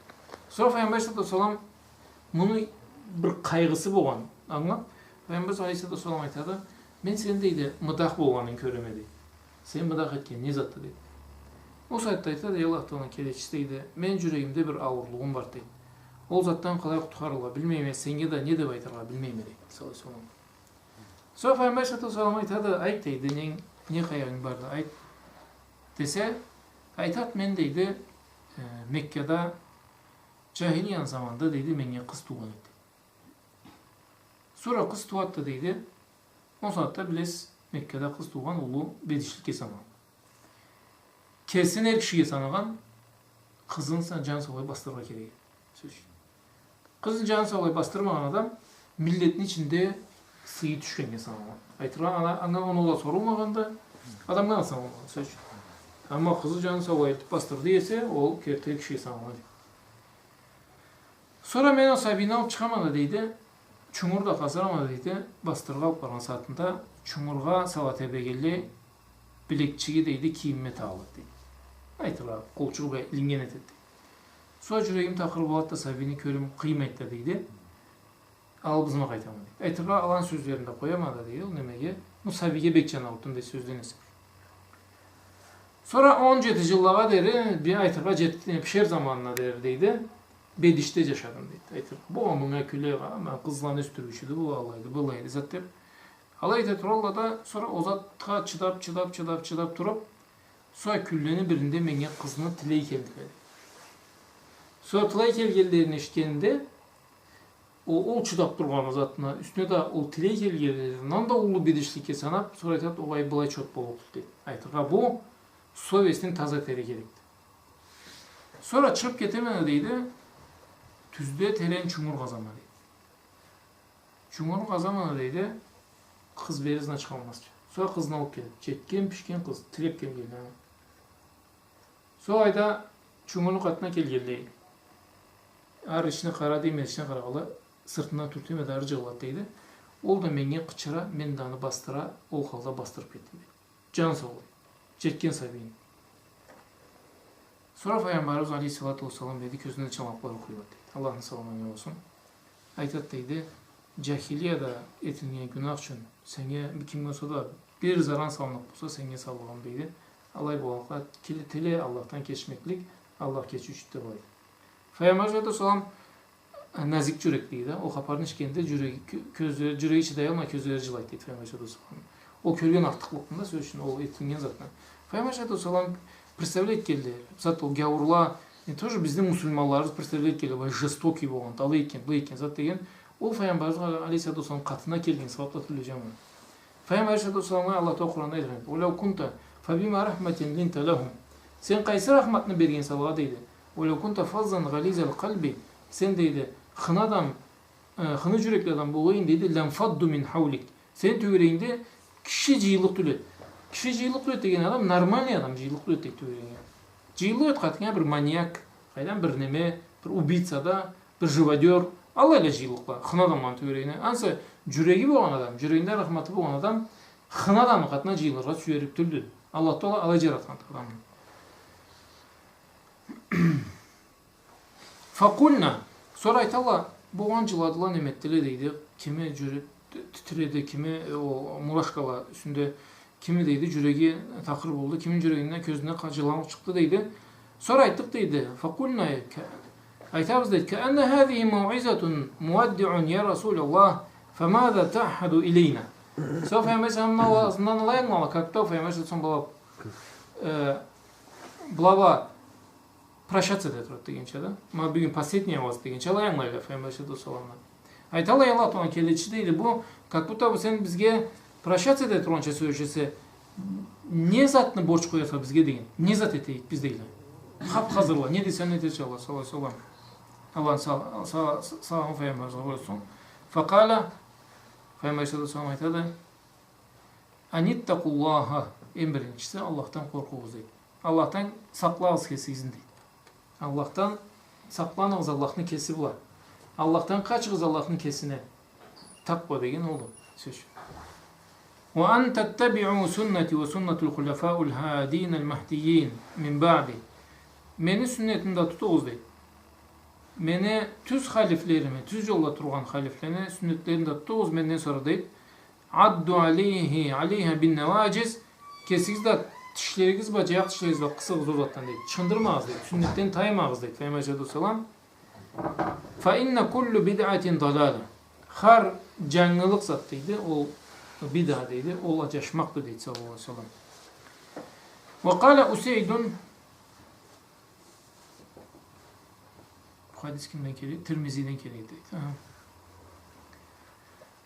Сора Файгъамбар алейхиссалату уассалам муну бир къайгъысы болгъанын ангылаб, Файгъамбар алейхиссалату уассалам айтады: «Мен сени, — дейди, — мыдах болгъанынгы кёреме», — дейди. «Сен мыдах этген не затды?» — дейди. Ол сагъатда айтады: «Эй Аллах Тааланы келечиси, — дейди, — мени джюрегимде бир ауурлугъум барды, — дейди. — Ол затдан къалай къутхарыргъа билмейме, сеннге да не деб айтыргъа билмейме», — дейди, саллаллаху алейхи ва саллам. Сора Файгъамбар алейхиссалату уассалам айтады: «Айт, — дейди, — не, не къайгъынг барды, айт», — десе, айтады: «Мен, — дейди, — э, Меккада джахилияны заманында, — дейди, — меннге къыз туугъан эди». Сора къыз тууады да, дейди. Ол сагъатда, билесиз, Меккада къыз туугъан уллу бедишликге саналады. Кесин эр кишиге санагъан, къызын са-, джанын саулай басдырыргъа керек эди. Сёз ючюн. Къызын джанын саулай басдырмагъан адам миллетни ичинде сыйы тюшгеннге саналгъан. Айтыргъа, ана, анга оноу да сорулмагъанды, адамгъа да саналмагъан, сёз ючюн. Амма къызы джанын саулай этиб басдырды эсе, ол керти эр кишиге саналады. Сора мен ол сабийни алыб чыгъама да, дейди, чунгур да къазарма да, дейди, басдырыргъа алыб баргъан сагъатында чунгургъа сала тебрегенлей, билекчиги, дейди, кийимиме тагъылады, дейди. Айтыргъа, къолчугъу бла илиннген этеди, дейди. Сора джюрегим такъыр болады да, сабийни кёрюрюм къыймайды да, дейди. Алыб ызыма къайтама, дейди. Айтыргъа, аланы сёзлерин да къояма да, дейди, ол немеге, бу сабийге бек джан аурутду, дейди, сёзден эсе. Сора он джети джыллагъа дери, бир айтыргъа джет-, пишер заманына дери, дейди, бедишде джашадым, дейди. Айтыр, бу мынга кюле, ма, къызланы ёсдюрюучюдю, бу алайды, былайды, зат деб. Алай эте туралла да, сора ол затха чыдаб, чыдаб, чыдаб, чыдаб туруб, сора кюнлени биринде меннге къызны тилей келдиле, дейди. Сора тилей келгенлерин эшитгенинде, ол, ол чыдаб тургъан затына, юсюне да ол тилей келгенлерин, андан да уллу бедишликге санаб, сора айтады, огъай, былай чот боллукъду, дейди. Айтыргъа, бу совестин таза этерге керекди. Сора чыгъыб кетеме да, дейди, Тюзде терен чунгур къазама, дейди. Чунгур къазама, дейди, къыз бери ызына чыгъалмазча. Сора къызны алып келеди. Джетген, бишген къыз, тилеп келген, а. Сора айта, чунгурну къатына келгенлей. Ары ичине къарады, эм ичине къарагъанлай, сыртындан тюртеме да ары джыгъылады, дейди. Ол да меннге къычыра, мен да аны басдыра, ол халда басдырып кетдим, дейди. Джан саулай. Джетген сабийни. Сора Файгъамбарыбыз алейхиссалату уассалам, дейди, кёзюнден чалмакълары къуюлады, дейди. Аллахны саламы анга болсун. Айтады, дейди, джахилияда этилген гюнах ючюн сеннге, кимге болса да бир заран салыныб болса, сеннге салыннган, дейди. Алай болгъанлыкъгъа, тиле, тиле Аллахдан кечмеклик, Аллах кечиучюдю, деб айтады. Файгъамбар алейхиссалату уассалам, э, назик джюрек, дейди. Ол хапарны эшитгенде джюреги, кё-, кёзлери, джюреги чыдаялмай, кёзлери джылайды, дейди, Файгъамбар алейхиссалату уассалам. Ол кёрген артыкълыкъны да, сёз ючюн, ол этилген затны. Файгъамбар алейхиссалату уассалам представлять этгенлей, зат ол гяуурланы, не то же бизни мусулманларыбыз представлять этгенлей, былай жестокий болгъан, алай этген, былай этген, зат деген. Ол Файгъамбарыбыз алейхиссалату уассалам къатына келген сабаб да тюлдю, джамагъат. Файгъамбар алейхиссалату уассаламгъа Аллах Тааля Къуранда айтхан: «ولو كنت فبما رحمة لنت لهم». Сен къайсы рахматны бергенсе алагъа, дейди. «ولو كنت فظا غليظ القلب». Сен, дейди, хыны адам, э, хыны джюрекли адам болгъан эдинг, дейди, «لانفضوا من حولك». Сени тёгерегингде киши джыйыллыкъ тюл эди. Киши джыйыллыкъ тюл эди деген адам, нормальный адам джыйыллыкъ тюл эди, дейди, тёгерегинге. Джыйыллыкъ эди къатынга бир маньяк, къайдан, бир неме, бир убийца да, бир живодёр. Аллайла джыйыллыкъла хыны адамланы тёгерегине. Ансы джюреги болгъан адам, джюрегинде рахматы болгъан адам хыны адамны къатына джыйылыргъа сюерлик тюлдю. Аллах Тааля алай джаратхан адамны. «فقلنا». Сора айталла, болгъан джыладыла, неме этдиле, дейди. Кими джюре-, т-, титиреди, кими, э, ол мурашкала юсюнде, кими, дейди, джюреги такъыр болду, кимини джюрегинден, кёзюнден къа-, джыламукъ чыкъды, дейди. Сора айтдыкъ, дейди. «فقلنا», к-, айтабыз, дейди, «كأن هذه موعظة مودع يا رسول الله، فماذا تعهد إلينا؟» Сора Файгъамбар алейхиссаламны ауазындан алай ангылала, как будто Файгъамбар алейхиссалам была, э, была прощаться эте турады дегенча да. Ма бюгюн последний ауаз дегенча, алай ангылайла Файгъамбар алейхиссалату уассаламны. Айталла, эй Аллах Тааляны келечиси, дейди, бу, как будто бу сен бизге прощаться эте тургъанча сёлешесе, не затны борч къояса бизге деген, не зат этейик биз, дейди. Хап-хазырла, не десенг, не этежек, Аллах, саллаллаху алейхи ва саллам. Аллахны сал-, сал-, саламы Файгъамбарыбызгъа болсун. «فقال», Файгъамбар алейхиссалату уассалам айтады, «أن اتقوا الله», эм биринчиси, Аллахдан къоркъугъуз, дейди. Аллахдан сакълагъыз кесигизни, дейди. Аллахдан сакъланыгъыз, Аллахны кеси бла. Аллахдан къачыгъыз, Аллахны кесине. Такъва деген олду, сёз ючюн. «وأن تتبعوا سنتي وسنة الخلفاء الهادين المهديين من بعدي». Мени сюннетими да тутугъуз, дейди. Мени тюз халифлерими, тюз джолда тургъан халифлени сюннетлерин да тутугъуз менден сора, дейди. «عضوا عليه، عليها بالنواجذ». Кесигиз да тишлеригиз бла, джаякъ тишлеригиз бла къысыгъыз ол затдан, дейди. Чыкъдырмагъыз, дейди. Сюннетден таймагъыз, дейди Файгъамбар алейхиссалату уассалам. «فإن كل بدعة ضلالة». Хар джангылыкъ зат, дейди, ол бидъа, дейди, ол аджашмакъды, дейди, саллаллаху алейхи ва саллам. «وقال أسيد». Бу хадис кимден келеди? Тирмизиден келеди, дейди. Аха.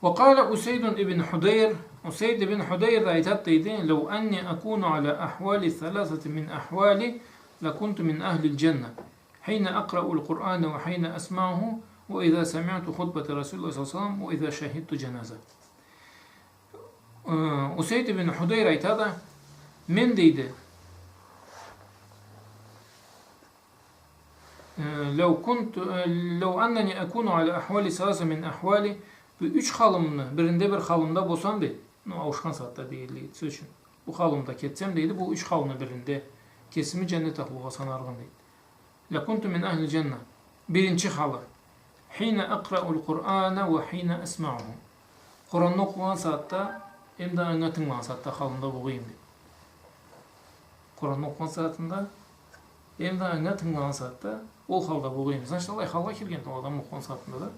«وقال أسيد بن حضير». Усейд ибн Худайр да айтады, дейди: «لو أني أكون على أحوال ثلاثة من أحوالي لكنت من أهل الجنة، حين أقرأ القرآن وحين أسمعه، وإذا سمعت خطبة رسول الله صلى الله عليه وسلم، وإذا شهدت جنازة». Э, Усейд ибн Худайр айтады, мен, дейди, э, «لو كنت، э, لو أنني أكون على أحوال ثلاثة من أحوالي», бу юч халымны биринде бир халымда болсам, дейди. Ну, ауушхан сагъатда дегенлей, сёз ючюн. Бу халымда кетсем, дейди, бу юч халымны биринде кесими джаннет ахлугъа санаргъа, дейди. «لكنت من أهل الجنة». Биринчи халы. «حين أقرأ القرآن وحين أسمعه». Къуранны окъугъан сагъатда, эм да анга тынгылагъан сагъатда халымда болгъан эдим, дейди. Къуранны окъугъан сагъатында, эм да анга тынгылагъан сагъатда ол халда болгъан эдим. Значит, аллай халгъа кирген ол адам окъугъан сагъатында да.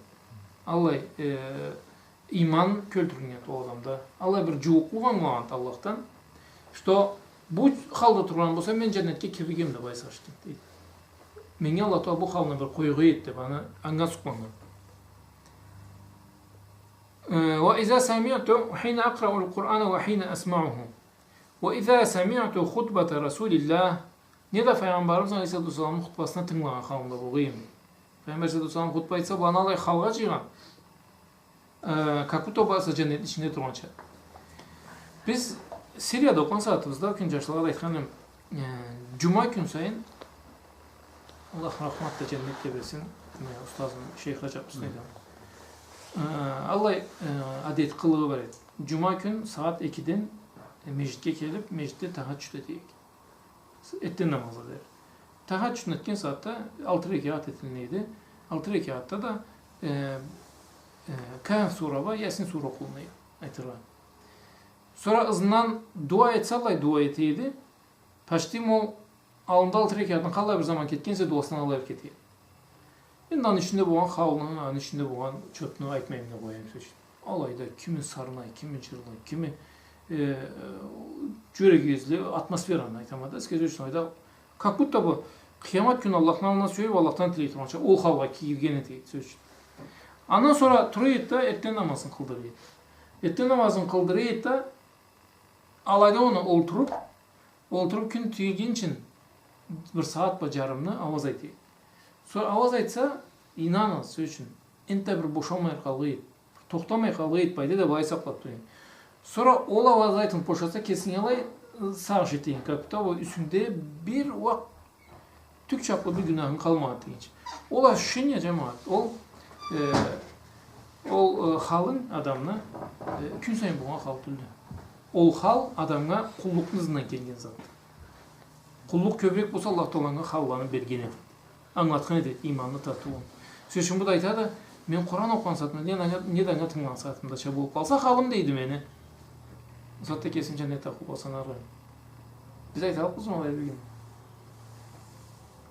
Аллай, э, иман кёлтюрюлген ол адамда. Аллай бир джууукълукъ ангылагъан Аллахдан, что бу халда тургъан болсам, мен джаннетге кирирге эдим деб айтса, дейди. Меннге Аллах Тааля бу халны бир къоюгъа эт деб, аны анга сукъланнган. Э, «وإذا سمعت، حين أقرأ القرآن وحين أسمعه، وإذا سمعت خطبة رسول الله». Неда Файгъамбарыбыз алейхиссалату уассаламны хутбасына тынгылагъан халымда болгъан эдим. Пайгъамбар саллаллаху алейхи ва саллам хутба айтса, быланы алай халгъа джыйгъан. Э, как будто барысы джаннетни ичинде тургъанча. Биз Сирияда окъугъан сагъатыбызда, кюн джашлагъа да айтхан эдим, э, джума кюн сайын, Аллах рахмат да, джаннет да берсин, э, устазым шейх Раджаб Хусейн. Э, аллай, э, адет, къылыгъы бар эди. Джума кюн сагъат экиден, э, межгитге келиб, межгитде тахаджуд эте эди. Эртден намазгъа дери. Тахаджудну этген сагъатда алты рекят этилинеди. Алты рекятда да, э, э, Кахф сура бла Ясин сура окъулуна эди, айтыргъа. Сора ызындан дуа этсе, аллай дуа эте эди. Почти ма ол аллында алты рекятны къаллай бир заман кетгенсе, дуасындан алай бир кете эди. Энди аны ичинде болгъан халны, аны ичинде болгъан чотну айтмайым да къояйым, сёз ючюн. Алайда кими сарнай, кими джырлай, кими, э, э, джюреги эзиле, атмосфераны айтама да, сёз ючюн, алайда как будто бы къыямат кюн Аллахны аллына сюеб, Аллахдан тилей тургъанча, ол халгъа кирген эте эди, сёз ючюн. Андан сора тура эди да, эртден намазын къылдыра эди. Эртден намазын къылдыра эди да, алайда ол олтуруб, олтуруб кюн тийгинчи бир сагъат бла джарымны ауаз айта эди. Сора ауаз айтса, ийнаныгъыз, сёз ючюн, энтда бир бошалмай къалгъан эди. Тохтамай къалгъан эди, былайда да былай сакълаб тура эди. Сора ол ауаз айтылыб бошаса, кесинг алай, э, сагъыш эте эдинг, как будто бу юсюнгде бир уакъ тюк чакълы бир гюнахынг къалмагъан дегенча. Ол ощущение, джамагъат, ол, э, ол, э, халынг адамны, э, кюн сайын болгъан хал тюлдю. Ол хал адамгъа къуллукъну ызындан келген зат. Къуллукъ кёбюрек болса, Аллах Таала анга халланы берген эди. Ангылатхан эди ийманны татыуун. Сёз ючюн, бу да айтады, мен Къуран окъугъан сагъатымда, не да анга, не да анга тынгылагъан сагъатымдача болуб къалса халым, дейди, мени, бусагъатда кесим джаннет ахлугъа санаргъа. Биз айталлыкъбызмы алай бюгюн?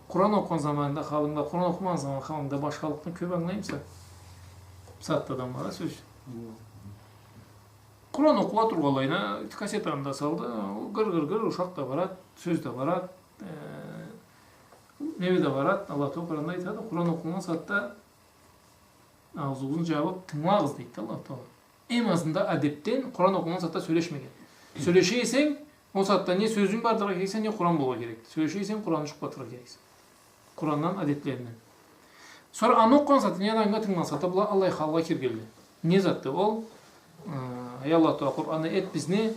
Къуран окъугъан заманында халынгда, Къуран окъумагъан заман халынгда башхалыкъны кёб ангылаймыса? Бусагъатда адамлагъа, сёз ючюн. Къуран окъула тургъанлайына, кассетаны да салды, ол гыр-гыр-гыр, ушакъ да барад, сёз да барад, э, неме да барад. Аллах Таала Къуранда айтады, Къуран окъулгъан сагъатда ауузугъузну джабыб тынгылагъыз, дейди Аллах Таала. Эм азында адебден Къуран окъулгъан сагъатда сёлешмеген. Сёлеше эсенг, ол сагъатда не сёзюнг бардыргъа керексе, не Къуран болургъа керекди. Сёлеше эсенг, Къуранны джукъ батырыргъа керексе. Къурандан адетлеринден. Сора аны окъугъан сагъатда, не да анга тынгылагъан сагъатда была аллай халгъа киргенле. Не затды ол? Э, эй Аллах Таала, Къуранда эт бизни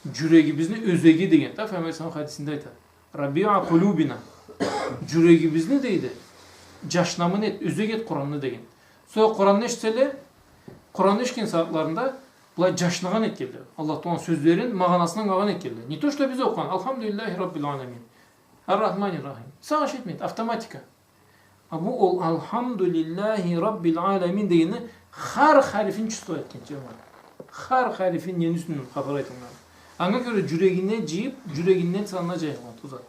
джюрегибизни ёзеги деген да, Пайгъамбар саллаллаху алейхи ва саллам хадисинде айтады. Рабиа къулюбина. Джюрегибизни, дейди, джашнамын эт, ёзек эт Къуранны деген. Сора Къуранны эшитселе, Къуранны эшитген сагъатларында былай джашнагъан этгенле. Аллах Тааланы сёзлерин, магъанасын ангылагъан этгенле. Не то что биз окъугъан, Алхамдулиллахи Раббил аламин. Ар-Рахманир-Рахим. Сагъыш этмейди, автоматика. А бу ол Алхамдулиллахи Раббил аламин дегенни хар харифин чувствовать этген, джамагъат. Хар харифин, нени юсюнден хапар айтылгъан. Анга кёре джюрегине джыйыб, джюрегинден санына джайылгъан ол зат.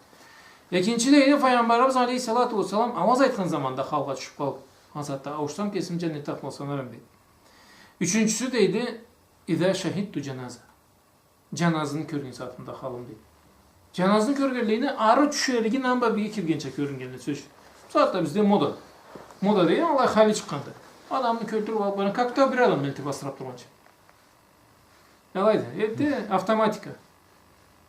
Экинчи, дейди, Пайгъамбарыбыз алейхиссалату уассалам ауаз айтхан заманда халгъа тюшюб къалгъан сагъатда, ауушсам, кесим джаннет ахлугъа санарым, дейди. Ючюнчюсю, дейди, иза шахидту джаназа. Джаназаны кёрген сагъатымда халым, дейди. Джаназаны кёргенлейине, ары тюшеригин, аны бла бирге киргенча кёрюннгенле, сёз ючюн. Бусагъатда бизде мода. Мода деген алай хали чыкъгъанды. Адамны кёлтюрюб алыб баргъан, как то бир адам элтиб асыраб тургъанча. Алайды, энди автоматика.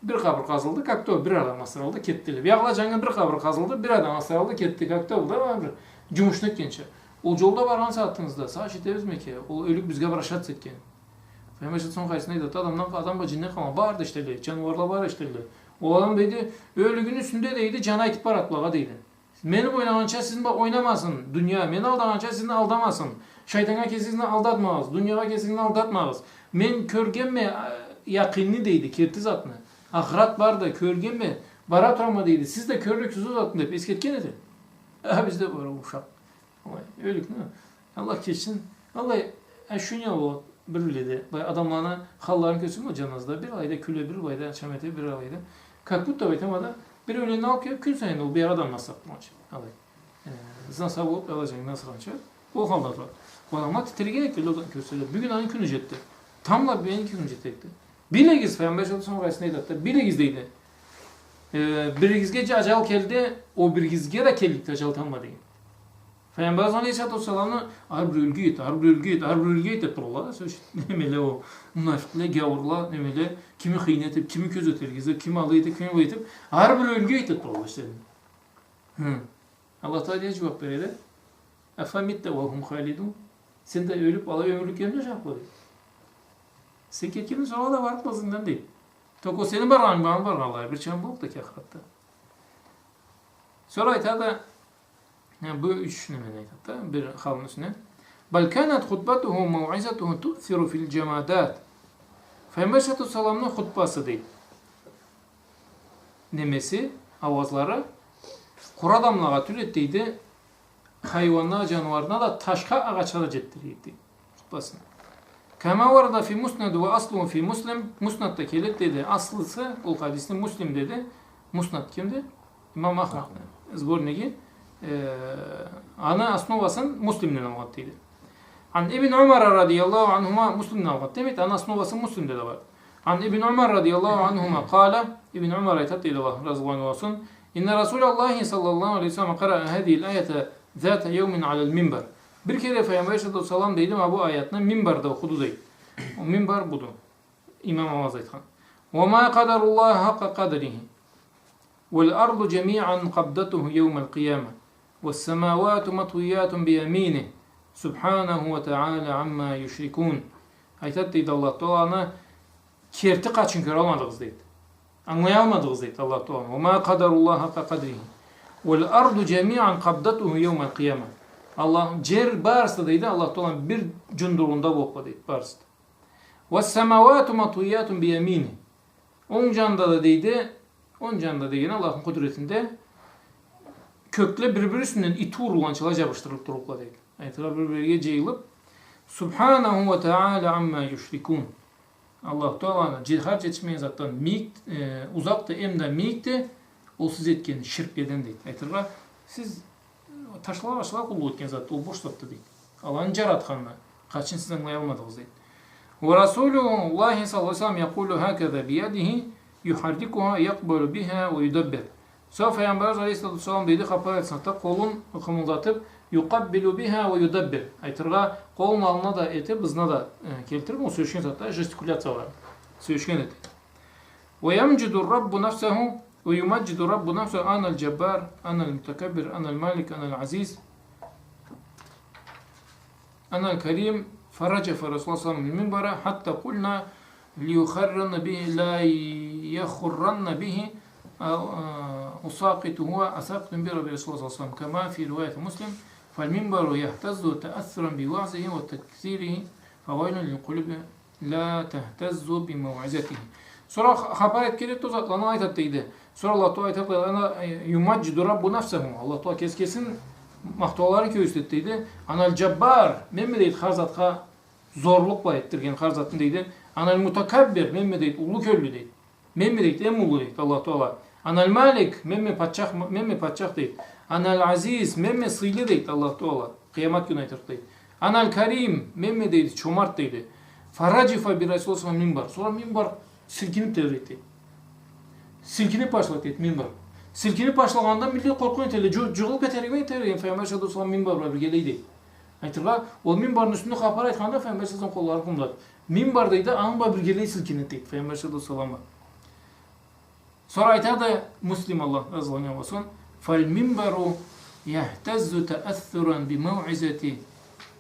Бир къабыр къазылды, как то бир адам асыралды, кетдиле. Биягъыла джангы бир къабыр къазылды, бир адам асыралды, кетди, как то бу да бир джумушну этгенча. Ол джолда баргъан сагъатыгъызда, сагъыш этебизми экен, ол ёлюк бизге обращаться этген. Пайгъамбар саллаллаху алейхи ва саллам хадисинде айтады, адамдан, адам бла джинден къалгъан бары да эшителле, джаныуарла бары да эшителле. Ол адам, дейди, ёлюгюню юсюнде, дейди, джаны айтыб барады булагъа, дейди. Мени бла ойнагъанча сизни бла ойнамасын дуния, мени алдагъанча сизни алдамасын. Шайтаннга кесигизни алдатмагъыз, дуниягъа кесигизни алдатмагъыз. Мен кёргенме, а, якъинни, дейди, керти затны. Ахырат барды, кёргенме, бара турама, дейди. Сиз да кёрлюксюз ол затны, деб эсгертген эди. А бизде бар ол ушакъ. Алай, ёлюкню. Аллах кечсин. Аллай, ощущение болур, бир-бирледе. Былай адамланы халларын кёрсенг, ол джаназада бир алайда кюле, бир алайда чам эте, бир алайда. Как будто айтама да, бир ёленни алыб келиб, кюн сайын ол бир адам насраб тургъанча. Алай. Э, ызына сау болуб, алай джангына асыргъанча. Ол халда турады. Ол адамла титиреген этгенле, ол кёрселе. Бюгюн аны кюню джетди. Тамбла бюгюн кюню джетди. Билигиз, Пайгъамбар саллаллаху алейхи ва саллам хадисинде айтады да, билигиз, дейди. Э, биригизге аджал келди, ол биригизге да келликди аджал тамбла деген. Пайгъамбарыбыз алейхиссалату уассаламны ар бир ёлюге эт, ар бир ёлюге эт, ар бир ёлюге эт деб туралла да, сёз ючюн. Немеле ол, мунафикъле, гяуурла, немеле, кими хыйны этиб, кими кёзетеллик этиб, кими алай этиб, кими былай этиб, ар бир ёлюге эт деб туралла иштерин. Хы. Аллах Таала не джууаб береди? أفمت وهم خالدون. Сен да ёлюп, ала ёмюрлюк ёмюшакъла, дейди. Сен кетгенден сора да барыкъла ызынгдан, дейди. Только ол сени баргъанынг, мени баргъанлай бир чам боллукъ да ки ахыратда. Сора айтады, э, бу юч немени айтады да, бир халны юсюне. بل كانت خطبته وموعظته تؤثر في الجمادات. Файгъамбар алейхиссалату уассаламны хутбасы, дейди. Немеси, ауазлары, къуру адамлагъа тюл эди, дейди, хайуанлагъа, джаныуарлагъа да, ташха, агъачха да джетдире эди, дейди, хутбасын. كما ورد في المسند وأصله في مسلم. Муснадда келеди, дейди. Аслысы ол хадисни Муслимде, дейди. Муснад кимди? Имам Ахмадны сборниги. Э, аны основасын Муслимден алгъанды, дейди. عن ابن عمر رضي الله عنهما, Муслимден алгъанды демек, аны основасы Муслимде да бар. عن ابن عمر رضي الله عنهما قال, Ибн Умар айтады, дейди, Аллах разы болсун, إن رسول الله صلى الله عليه وسلم قرأ هذه الآية ذات يوم على المنبر. Бир кере Файгъамбар алейхиссалату уассалам, дейди, ма бу аятны минбарда окъуду, дейди. Ол минбар буду. Имам ауаз айтхан. وما قدروا الله حق قدره والأرض جميعا قبضته يوم القيامة والسماوات مطويات بيمينه سبحانه وتعالى عما يشركون. Айтады, дейди, Аллах Тааланы керти къачын кёралмадыгъыз, дейди. Ангылаялмадыгъыз, дейди, Аллах Тааланы. وما قدروا الله حق قدره والأرض جميعا قبضته يوم القيامة. Аллах, джер барысы, дейди, Аллах Тааланы бир джундуругъунда боллукъла, дейди, барысы да. والسماوات مطويات بيمينه. Онг джанында да, дейди, онг джанында дегени Аллахны къудуретинде, кёкле бир-бири юсюнден ити урулгъанчалай джабышдырылыб турлукъла, дейди. Айтыргъа, бир-бирге джыйылыб, سبحانه وتعالى عما يشركون. Аллаху Таала джи-, хар джетишмеген затдан мийик, э, узакъды, эм да мийикди ол сиз этген ширкледен, дейди. Айтыргъа, сиз ташла башла къуллукъ этген затды, ол бош затды, дейди. Аланы джаратханына къачын сиз ангылаялмадыгъыз, дейди. ورسول الله صلى الله عليه وسلم يقول هكذا بيده يحركها يقبل بها ويدبر. Сора Файгъамбарыбыз алейхиссалату уассалам, дейди, хапар айтхан сагъатда къолун къымылдатыб, يقبل بها ويدبر. Айтыргъа, къолун аллына да этиб, ызына да, э, келтириб, ол сёлешген сагъатда жестикуляция бар. Сёлешген эди. ويمجد الرب نفسه ويمجد الرب نفسه: أنا الجبار، أنا المتكبر، أنا المالك، أنا العزيز، أنا الكريم. فرجف رسول الله صلى الله عليه وسلم المنبر حتى قلنا ليخرن به، لا يخرن به، آه، أساقط، هو أساقط برسول الله صلى الله عليه وسلم، كما في رواية مسلم: فالمنبر يهتز تأثرا بوعظه وتذكيره، فويل للقلوب لا تهتز بموعظته. Сора ха-, хапар этиб келеди ол затланы, айтады, дейди. Сора Аллах Таала айтады, ана, э, يمجد الرب نفسه. Аллах Таала кеси кесин махтауларын кёргюзтеди, дейди. أنا الجبار, менме, дейди, хар затха зорлукъ бла этдирген хар затны, дейди. أنا المتكبر, менме, дейди, уллу кёллю, дейди. Менме, дейди, эм уллу, дейди, Аллах Таала. أنا المالك, менме патчах, менме патчах, дейди. أنا العزيز, менме сыйлы, дейди, Аллах Таала. Къыямат кюн айтырыкъ, дейди. أنا الكريم, менме, дейди, чомарт, дейди. فرجف برسول الله صلى الله عليه وسلم المنبر. Сора минбар силкиниб тебреди. Силкиниб башлады, дейди, минбар. Силкиниб башлагъанда миллет къоркъуун этелле, джу-, джыгъылыб кетерикме, кетерикме, Файгъамбар саллаллаху алейхи ва саллам минбар бла биргелей, дейди. Айтыргъа, ол минбарны юсюнде хапар айтханда Файгъамбар саллаллаху алейхи ва саллам къолларын къымылдатды. Минбар, дейди, аны бла биргелей силкинеди, дейди, Файгъамбар саллаллаху алейхи ва саллам. Сора айтады Муслим, Аллах разы болсун: فالمنبر يهتز تأثرا بموعظته،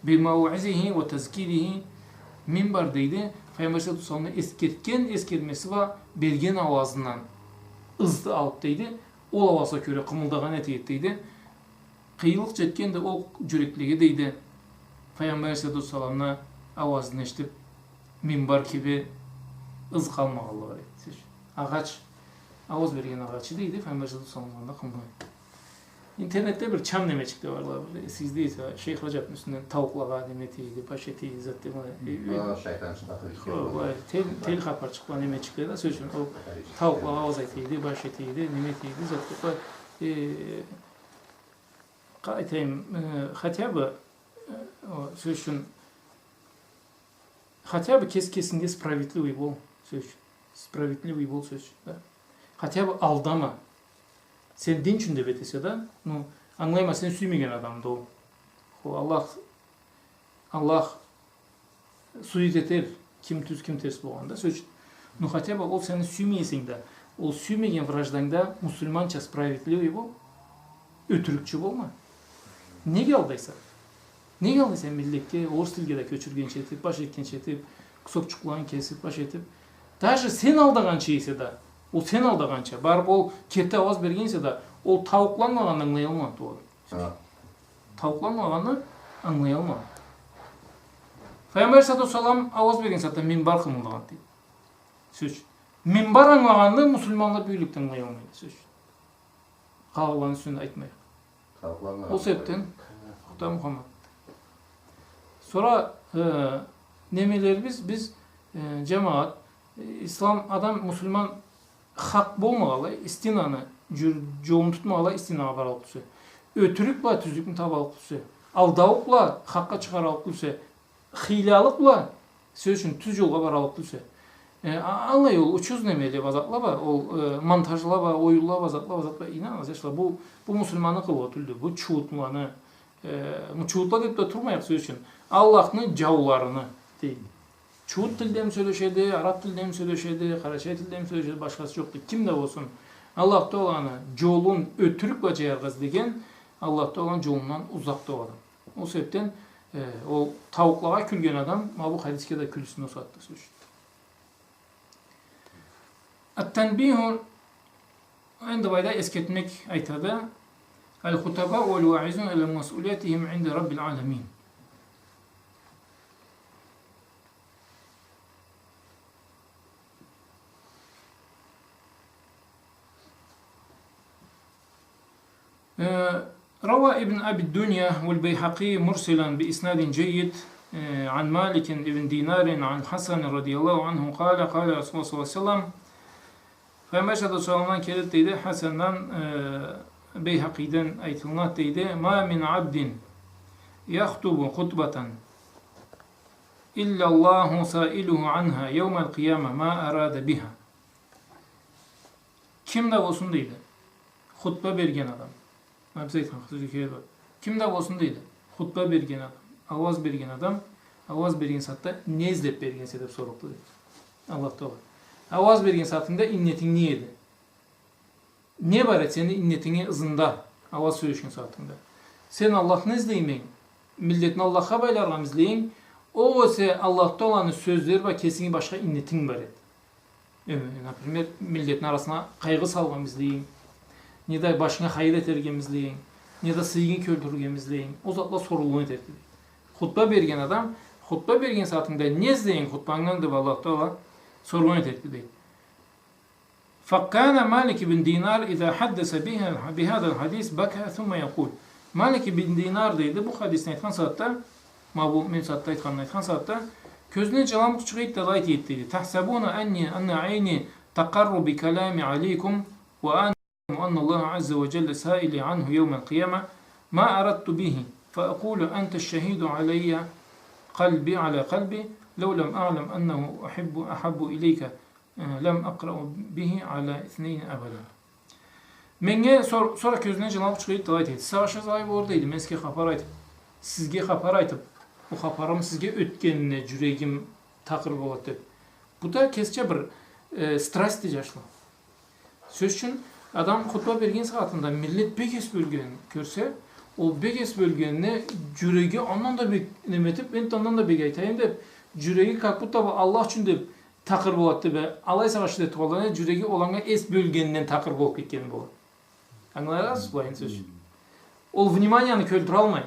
بموعظه وتذكيره. Минбар, дейди, Файгъамбар саллаллаху алейхи ва салламны эсгертген эсгертмеси бла берген ауазындан ызды алыб, дейди, ол ауазгъа кёре къымылдагъан этеди, дейди. Къыйынлыкъ джетгенди ол джюреклеге, дейди, Файгъамбар алейхиссалату уассаламны ауазын эшитиб, минбар кибик ыз къалмагъанлыгъы, дейди. Сёз ючюн, агъач, ауаз берген агъачы, дейди, Файгъамбар алейхиссалату уассаламны къымылдатады. Интернетде бир чам немечикле барла, бир эсигизде эсе, Шейх Раджабны юсюнден тауукълагъа неме этеди, баш этеди, зат этеди. Хо, шайтанчыкъ да къылып. Хо, былай, тел, тел хапарчыкъла, немечикле да, сёз ючюн, ол тауукълагъа ауаз этеди, баш этеди, неме этеди, зат этеди. Э, Къа-, айтайым, э, хотя бы, э, о, сёз ючюн, хотя бы кес-, кесинге справедливый бол, сёз ючюн. Справедливый бол, сёз ючюн, да. Хотя бы алдама. Сен дин ючюн деб этесе да, ну, ангылайма, сен сюймеген адамды ол. Хо, Аллах, Аллах Судить этер, ким тюз, ким терс болгъанда, сёз ючюн. Ну, хотя бы ол сени сюймей эсе да, ол сюймеген враждангда муслиманча справедливый бол, ётюрюкчю болма. Неге алдайса? Неге алай сен миллетге, орус тилге да кёчюргенча этип, баш этгенча этип, кусокчукъларын кесип, баш этип, даже сен алдагъанча эсе да, ол сен алдагъанча, барып ол керти ауаз берген эсе да, ол тауукъла англагъанны ангылаялмагъанды ол адам. Хы. Тауукъла англагъанны ангылаялмагъанды. Файгъамбар алейхиссалату уассалам ауаз берген сагъатда минбар къымылдагъанды дейди. Сёз ючюн. Минбар англагъанны муслиманла бюгюнлюкде ангылаялмайды, сёз ючюн. Къалгъанланы юсюнден айтмайыкъ. Ол себепден, тохта, Мухаммад. Сора, э, немелерибиз, биз, э, джамагъат, э, ислам, адам, муслиман хакъ болмагъанлай, истинаны джюр-, джолун тутмагъанлай истинагъа бараллыкъ тюлсе. Ётюрюк бла тюзлюкню табаллыкъ тюлсе. Алдаулукъ бла хакъгъа чыгъараллыкъ тюлсе. Хыйлалыкъ бла, сёз ючюн, тюз джолгъа бараллыкъ тюлсе. Э, а-, аллай ол учуз немеле бла затла бла, ол, э, монтажла бла, оюнла бла, затла бла, затла бла, ийнанагъыз, джашла, бу, бу муслиманны къылыгъы тюлдю, бу чууутланы, э, бу чуутла деб да турмайыкъ, сёз ючюн, Аллахны джауларыны, дейди. Чуут тилдеми сёлешеди, араб тилдеми сёлешеди, къарачай тилдеми сёлешеди, башхасы джокъду. Ким да болсун, Аллах Тааланы джолун ётюрюк бла джаяргъа излеген, Аллах Тааланы джолундан узакъды ол адам. Ол себепден, э, ол тауукълагъа кюлген адам, ма бу хадисге да кюлсюн ол сагъатда, сёз ючюн. التنبيه, энди былайда эсгертмек айтады. الخطباء والواعظون على مسؤوليتهم عند رب العالمين. Э, روى ابن أبي الدنيا والبيهقي مرسلا بإسناد جيد، э, عن مالك بن دينار عن الحسن رضي الله عنه قال: قال رسول الله صلى الله عليه وسلم. Файгъамбар саллаллаху алейхи ва салламдан келеди, дейди, Хасандан, э, Бейхакъиден айтылынады, дейди: ما من عبد يخطب خطبة إلا الله سائله عنها يوم القيامة ما أراد بها. Ким да болсун, дейди, хутба берген адам. Ма биз айтхан хутба керти бар. Ким да болсун, дейди, хутба берген адам, ауаз берген адам, ауаз берген сагъатда не излеб берген эсе деб сораллыкъды, дейди. Аллах Таала. Ауаз берген сагъатынгда иннетинг не эди? Не бар эди сени иннетинги ызында, ауаз сёлешген сагъатынгда? Сен Аллахны излейме, миллетни Аллахха байларгъамы излейме, огъесе Аллах Тааланы сёзлери бла кесинги башха иннетинг бар эди? Э, например, миллетни арасына къайгъы салыргъамы излейме, неда башынга хайыр этергеми излейме, неда сыйынгы кёлтюрюргеми излейме, ол затла сорулгъан этерикди. Хутба берген адам, хутба берген сагъатынгда не излейме хутбангдан деб Аллах Таала соргъан этерикди, дейди. فكان مالك بن دينار إذا حدث بها، بهذا الحديث بكى ثم يقول. Малик ибн Динар, дейди, бу хадисни айтхан сагъатда, ма бу мен сагъатда айтханын айтхан сагъатда, кёзюнден джыламукъ чыгъа эди да алай эте эди, дейди: تحسبون أني، أن عيني تقر بكلامي عليكم وأنا أن الله عز وجل سائلي عنه يوم القيامة ما أردت به، فأقول أنت الشهيد علي قلبي على قلبي، لو لم أعلم أنه أحب، أحب إليك، لم أقرأ به على اثنين أبدا. Меннге сор-, сора кёзюнден джыламукъ чыгъа эди да алай эте эди: сагъыш алай болур, дейди, мен сизге хапар айтыб, сизге хапар айтыб, бу хапарым сизге ётгенине джюрегим такъыр болады деб. Бу да кесича бир, э, страстьди, джашла. Сёз ючюн, адам хутба берген сагъатында миллет бек эс бёлгенин кёрсе, ол бек эс бёлгенине джюреги андан да бек неме этиб, мен да андан да бек айтайым деб, джюреги как будто бы Аллах ючюн деб такъыр болады деб, алай сагъыш этиб тургъанлай, джюреги ол анга эс бёлгенинден такъыр болуб кетгени болады. Ангылайсыз былайын сёз ючюн? Ол вниманияны кёлтюралмай.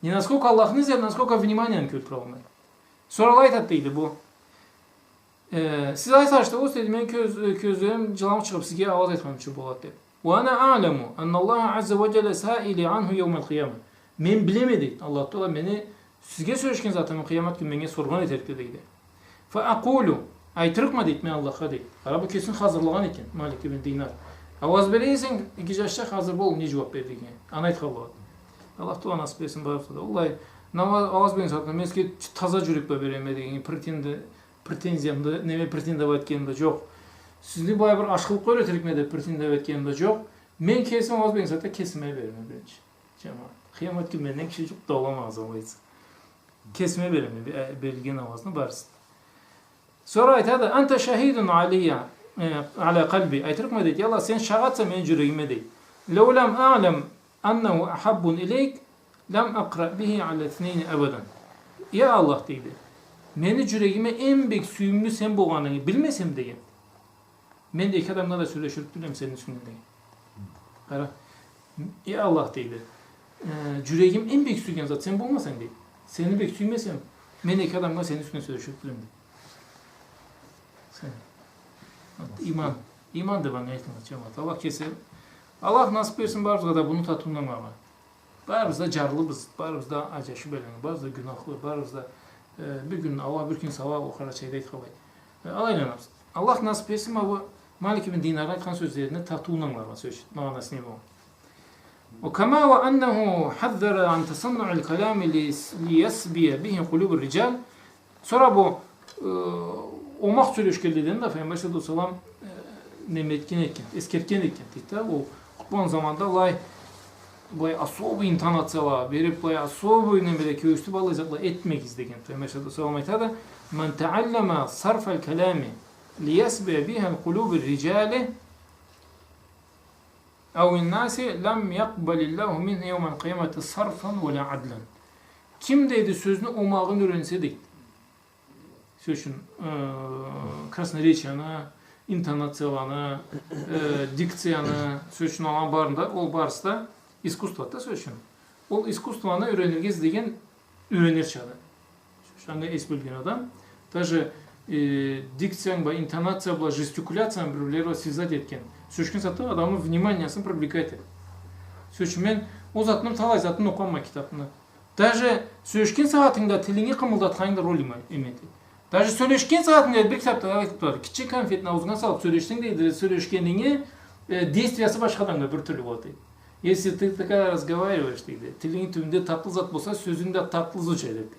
Не насколько Аллахны излеб, насколько вниманияны кёлтюралмай. Сора алай айтады, дейди, бу. Э, сиз алай сагъыш этиб, дейди, мени кёз-, кёзлерим джыламукъ чыгъыб, сизге ауаз айтханым ючюн болады деб. وأنا أعلم أن الله عز وجل سائلي عنه يوم القيامة. Мен билеме, дейди, Аллах Таала мени сизге сёлешген затымы къыямат кюн меннге соргъан этерикди, дейди. فأقول, айтырыкъма, дейди, мен Аллахха, дейди. Къара, бу кесин хазырлагъан экен, Малик ибн Динар. Ауаз бере эсенг, иги джашча хазыр бол, не джууаб берирге. Аны айтхан болады. Аллах Таала насыб этсин барыбызгъа да. Уаллахи, намаз, ауаз берген сагъатда мен сизге таза джюрек бла береме деген претенди-, претензиям да, неме, претендовать этгеним да джокъ. Сизни былай бир ашхылыкъгъа юретирикме деб претендовать этгеним да джокъ. Мен кесим ауаз берген сагъатда кесиме береме биринчи. Джамагъат. Къыямат кюн менден киши джукъ да боламагъыз, алай эсе. Кесиме береме бе-, э, берилген ауазны барысын. Сора айтады: أنت شهيد علي، э, على قلبي. Айтырыкъма, дейди, я Аллах, сен шагъатса мени джюрегиме, дейди. لو لم أعلم أنه أحب إليك لم أقرأ به على اثنين أبدا. Я Аллах, дейди, мени джюрегиме эм бек сюйюмлю сен болгъанынгы билмесем, деген, мен да эки адамгъа да сёлеширик тюлем сени юсюнгден, деген. Къара. Я Аллах, дейди, э, джюрегим эм бек сюйген зат сен болмасанг, дейди. Сени бек сюймесем, мен эки адамгъа сени юсюнгден сёлеширик тюлем, дейди. Сен. Вот, иман. Иман деб анга айтылады, джамагъат. Аллах кеси, Аллах насыб берсин барыбызгъа да муну татыуундан барыргъа. Барыбыз да джарлыбыз, барыбыз да аджашыб айланнганбыз, барыбыз да гюнахлы, барыбыз да, э, бир кюн Аллах, бир кюн сабах, ол Къарачайда айтханлай. Э, алай айланабыз. Аллах насыб берсин, ма бу Малик ибн Динарны айтхан сёзлерини татыуундан барыргъа, сёз ючюн, магъанасы не болгъан. وكما وأنه حذر عن تصنع الكلام ليس-، ليسبي به قلوب الرجال. Сора бу, э, омакъ сёлешгенледен да Пайгъамбар саллаллаху алейхи ва саллам, э, неме этген экен, эсгертген экен, дейди да, ол хутбаны заманында былай, былай особый интонацияла бериб, былай особый немеле кёргюзтюб, аллай затла этмегиз деген. Пайгъамбар саллаллаху алейхи ва саллам айтады: من تعلم صرف الكلام ليسبي به قلوب الرجال أو الناس لم يقبل الله منه يوم القيامة صرفا ولا عدلا. Ким, дейди, сёзню омагъын юренсе, дейди. Сёз ючюн, э, красноречияны, интонацияланы, э, дикцияны, сёз ючюн, аланы барын да, ол барысы да искусстводу да, сёз ючюн. Ол искусствону юренирге излеген юренирчады. Сёз ючюн, анга эс бёлген адам. Даже, э, дикциянг бла, интонация бла, жестикуляцияны бир-бирлери бла связать этген. Сёлешген сагъатда адамны вниманиясын привлекать этеди. Сёз ючюн, мен ол затны, талай затын окъугъанма китабны. Даже сёлешген сагъатынгда тилинги къымылдатханынг да роль ма-, эметеди. Даже сёлешген сагъатынгда, бир китабда айтыб турады, кичи конфетни аузунга салыб сёлешсенг, дейди, сёлешгенинги, э, действиясы башха адамгъа бир тюрлю болады, дейди. Если ты так разговариваешь, дейди, тилинги тюбюнде татлы зат болса, сёзюнг да татлы звучать этеди.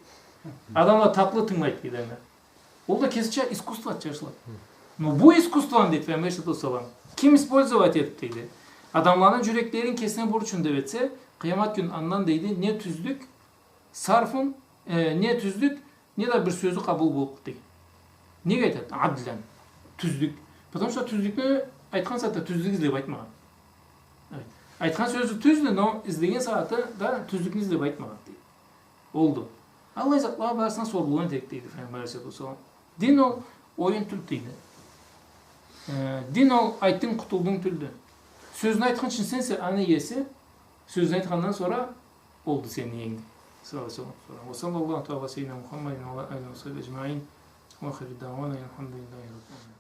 Адамла татлы тынгылайды, дейди, анга. Ол да кесича искусство, джашла. Но бу искусствону, дейди Пайгъамбар алейхиссалату уассалам, ким использовать этиб, дейди, адамланы джюреклерин кесине бурар ючюн деб этсе, къыямат кюн андан, дейди, не тюзлюк, сарфун, э, не тюзлюк, не да бир сёзю къабыл боллукъ, дейди. Неге айтады? Адлян. Тюзлюк. Потому что тюзлюкню айтхан сагъатда тюзлюк излеб айтмагъан. Эвет. Айтхан сёзю тюздю, но излеген сагъаты да тюзлюкню излеб айтмагъан, дейди. Олду. Аллай затла барысына сорулгъан этерик, дейди Пайгъамбар алейхиссалату уассалам. Дин ол оюн тюлдю, дейди. Э, дин ол айтдынг, къутулдунг тюлдю. Сёзню айтхынчы сенсе аны иеси, сёзню айтхандан сора олду сени иенг. Саллаллаху алейхи ва саллам. وصلى الله تعالى على سيدنا محمد وعلى آله وصحبه أجمعين. وآخر دعوانا أن الحمد لله رب العالمين.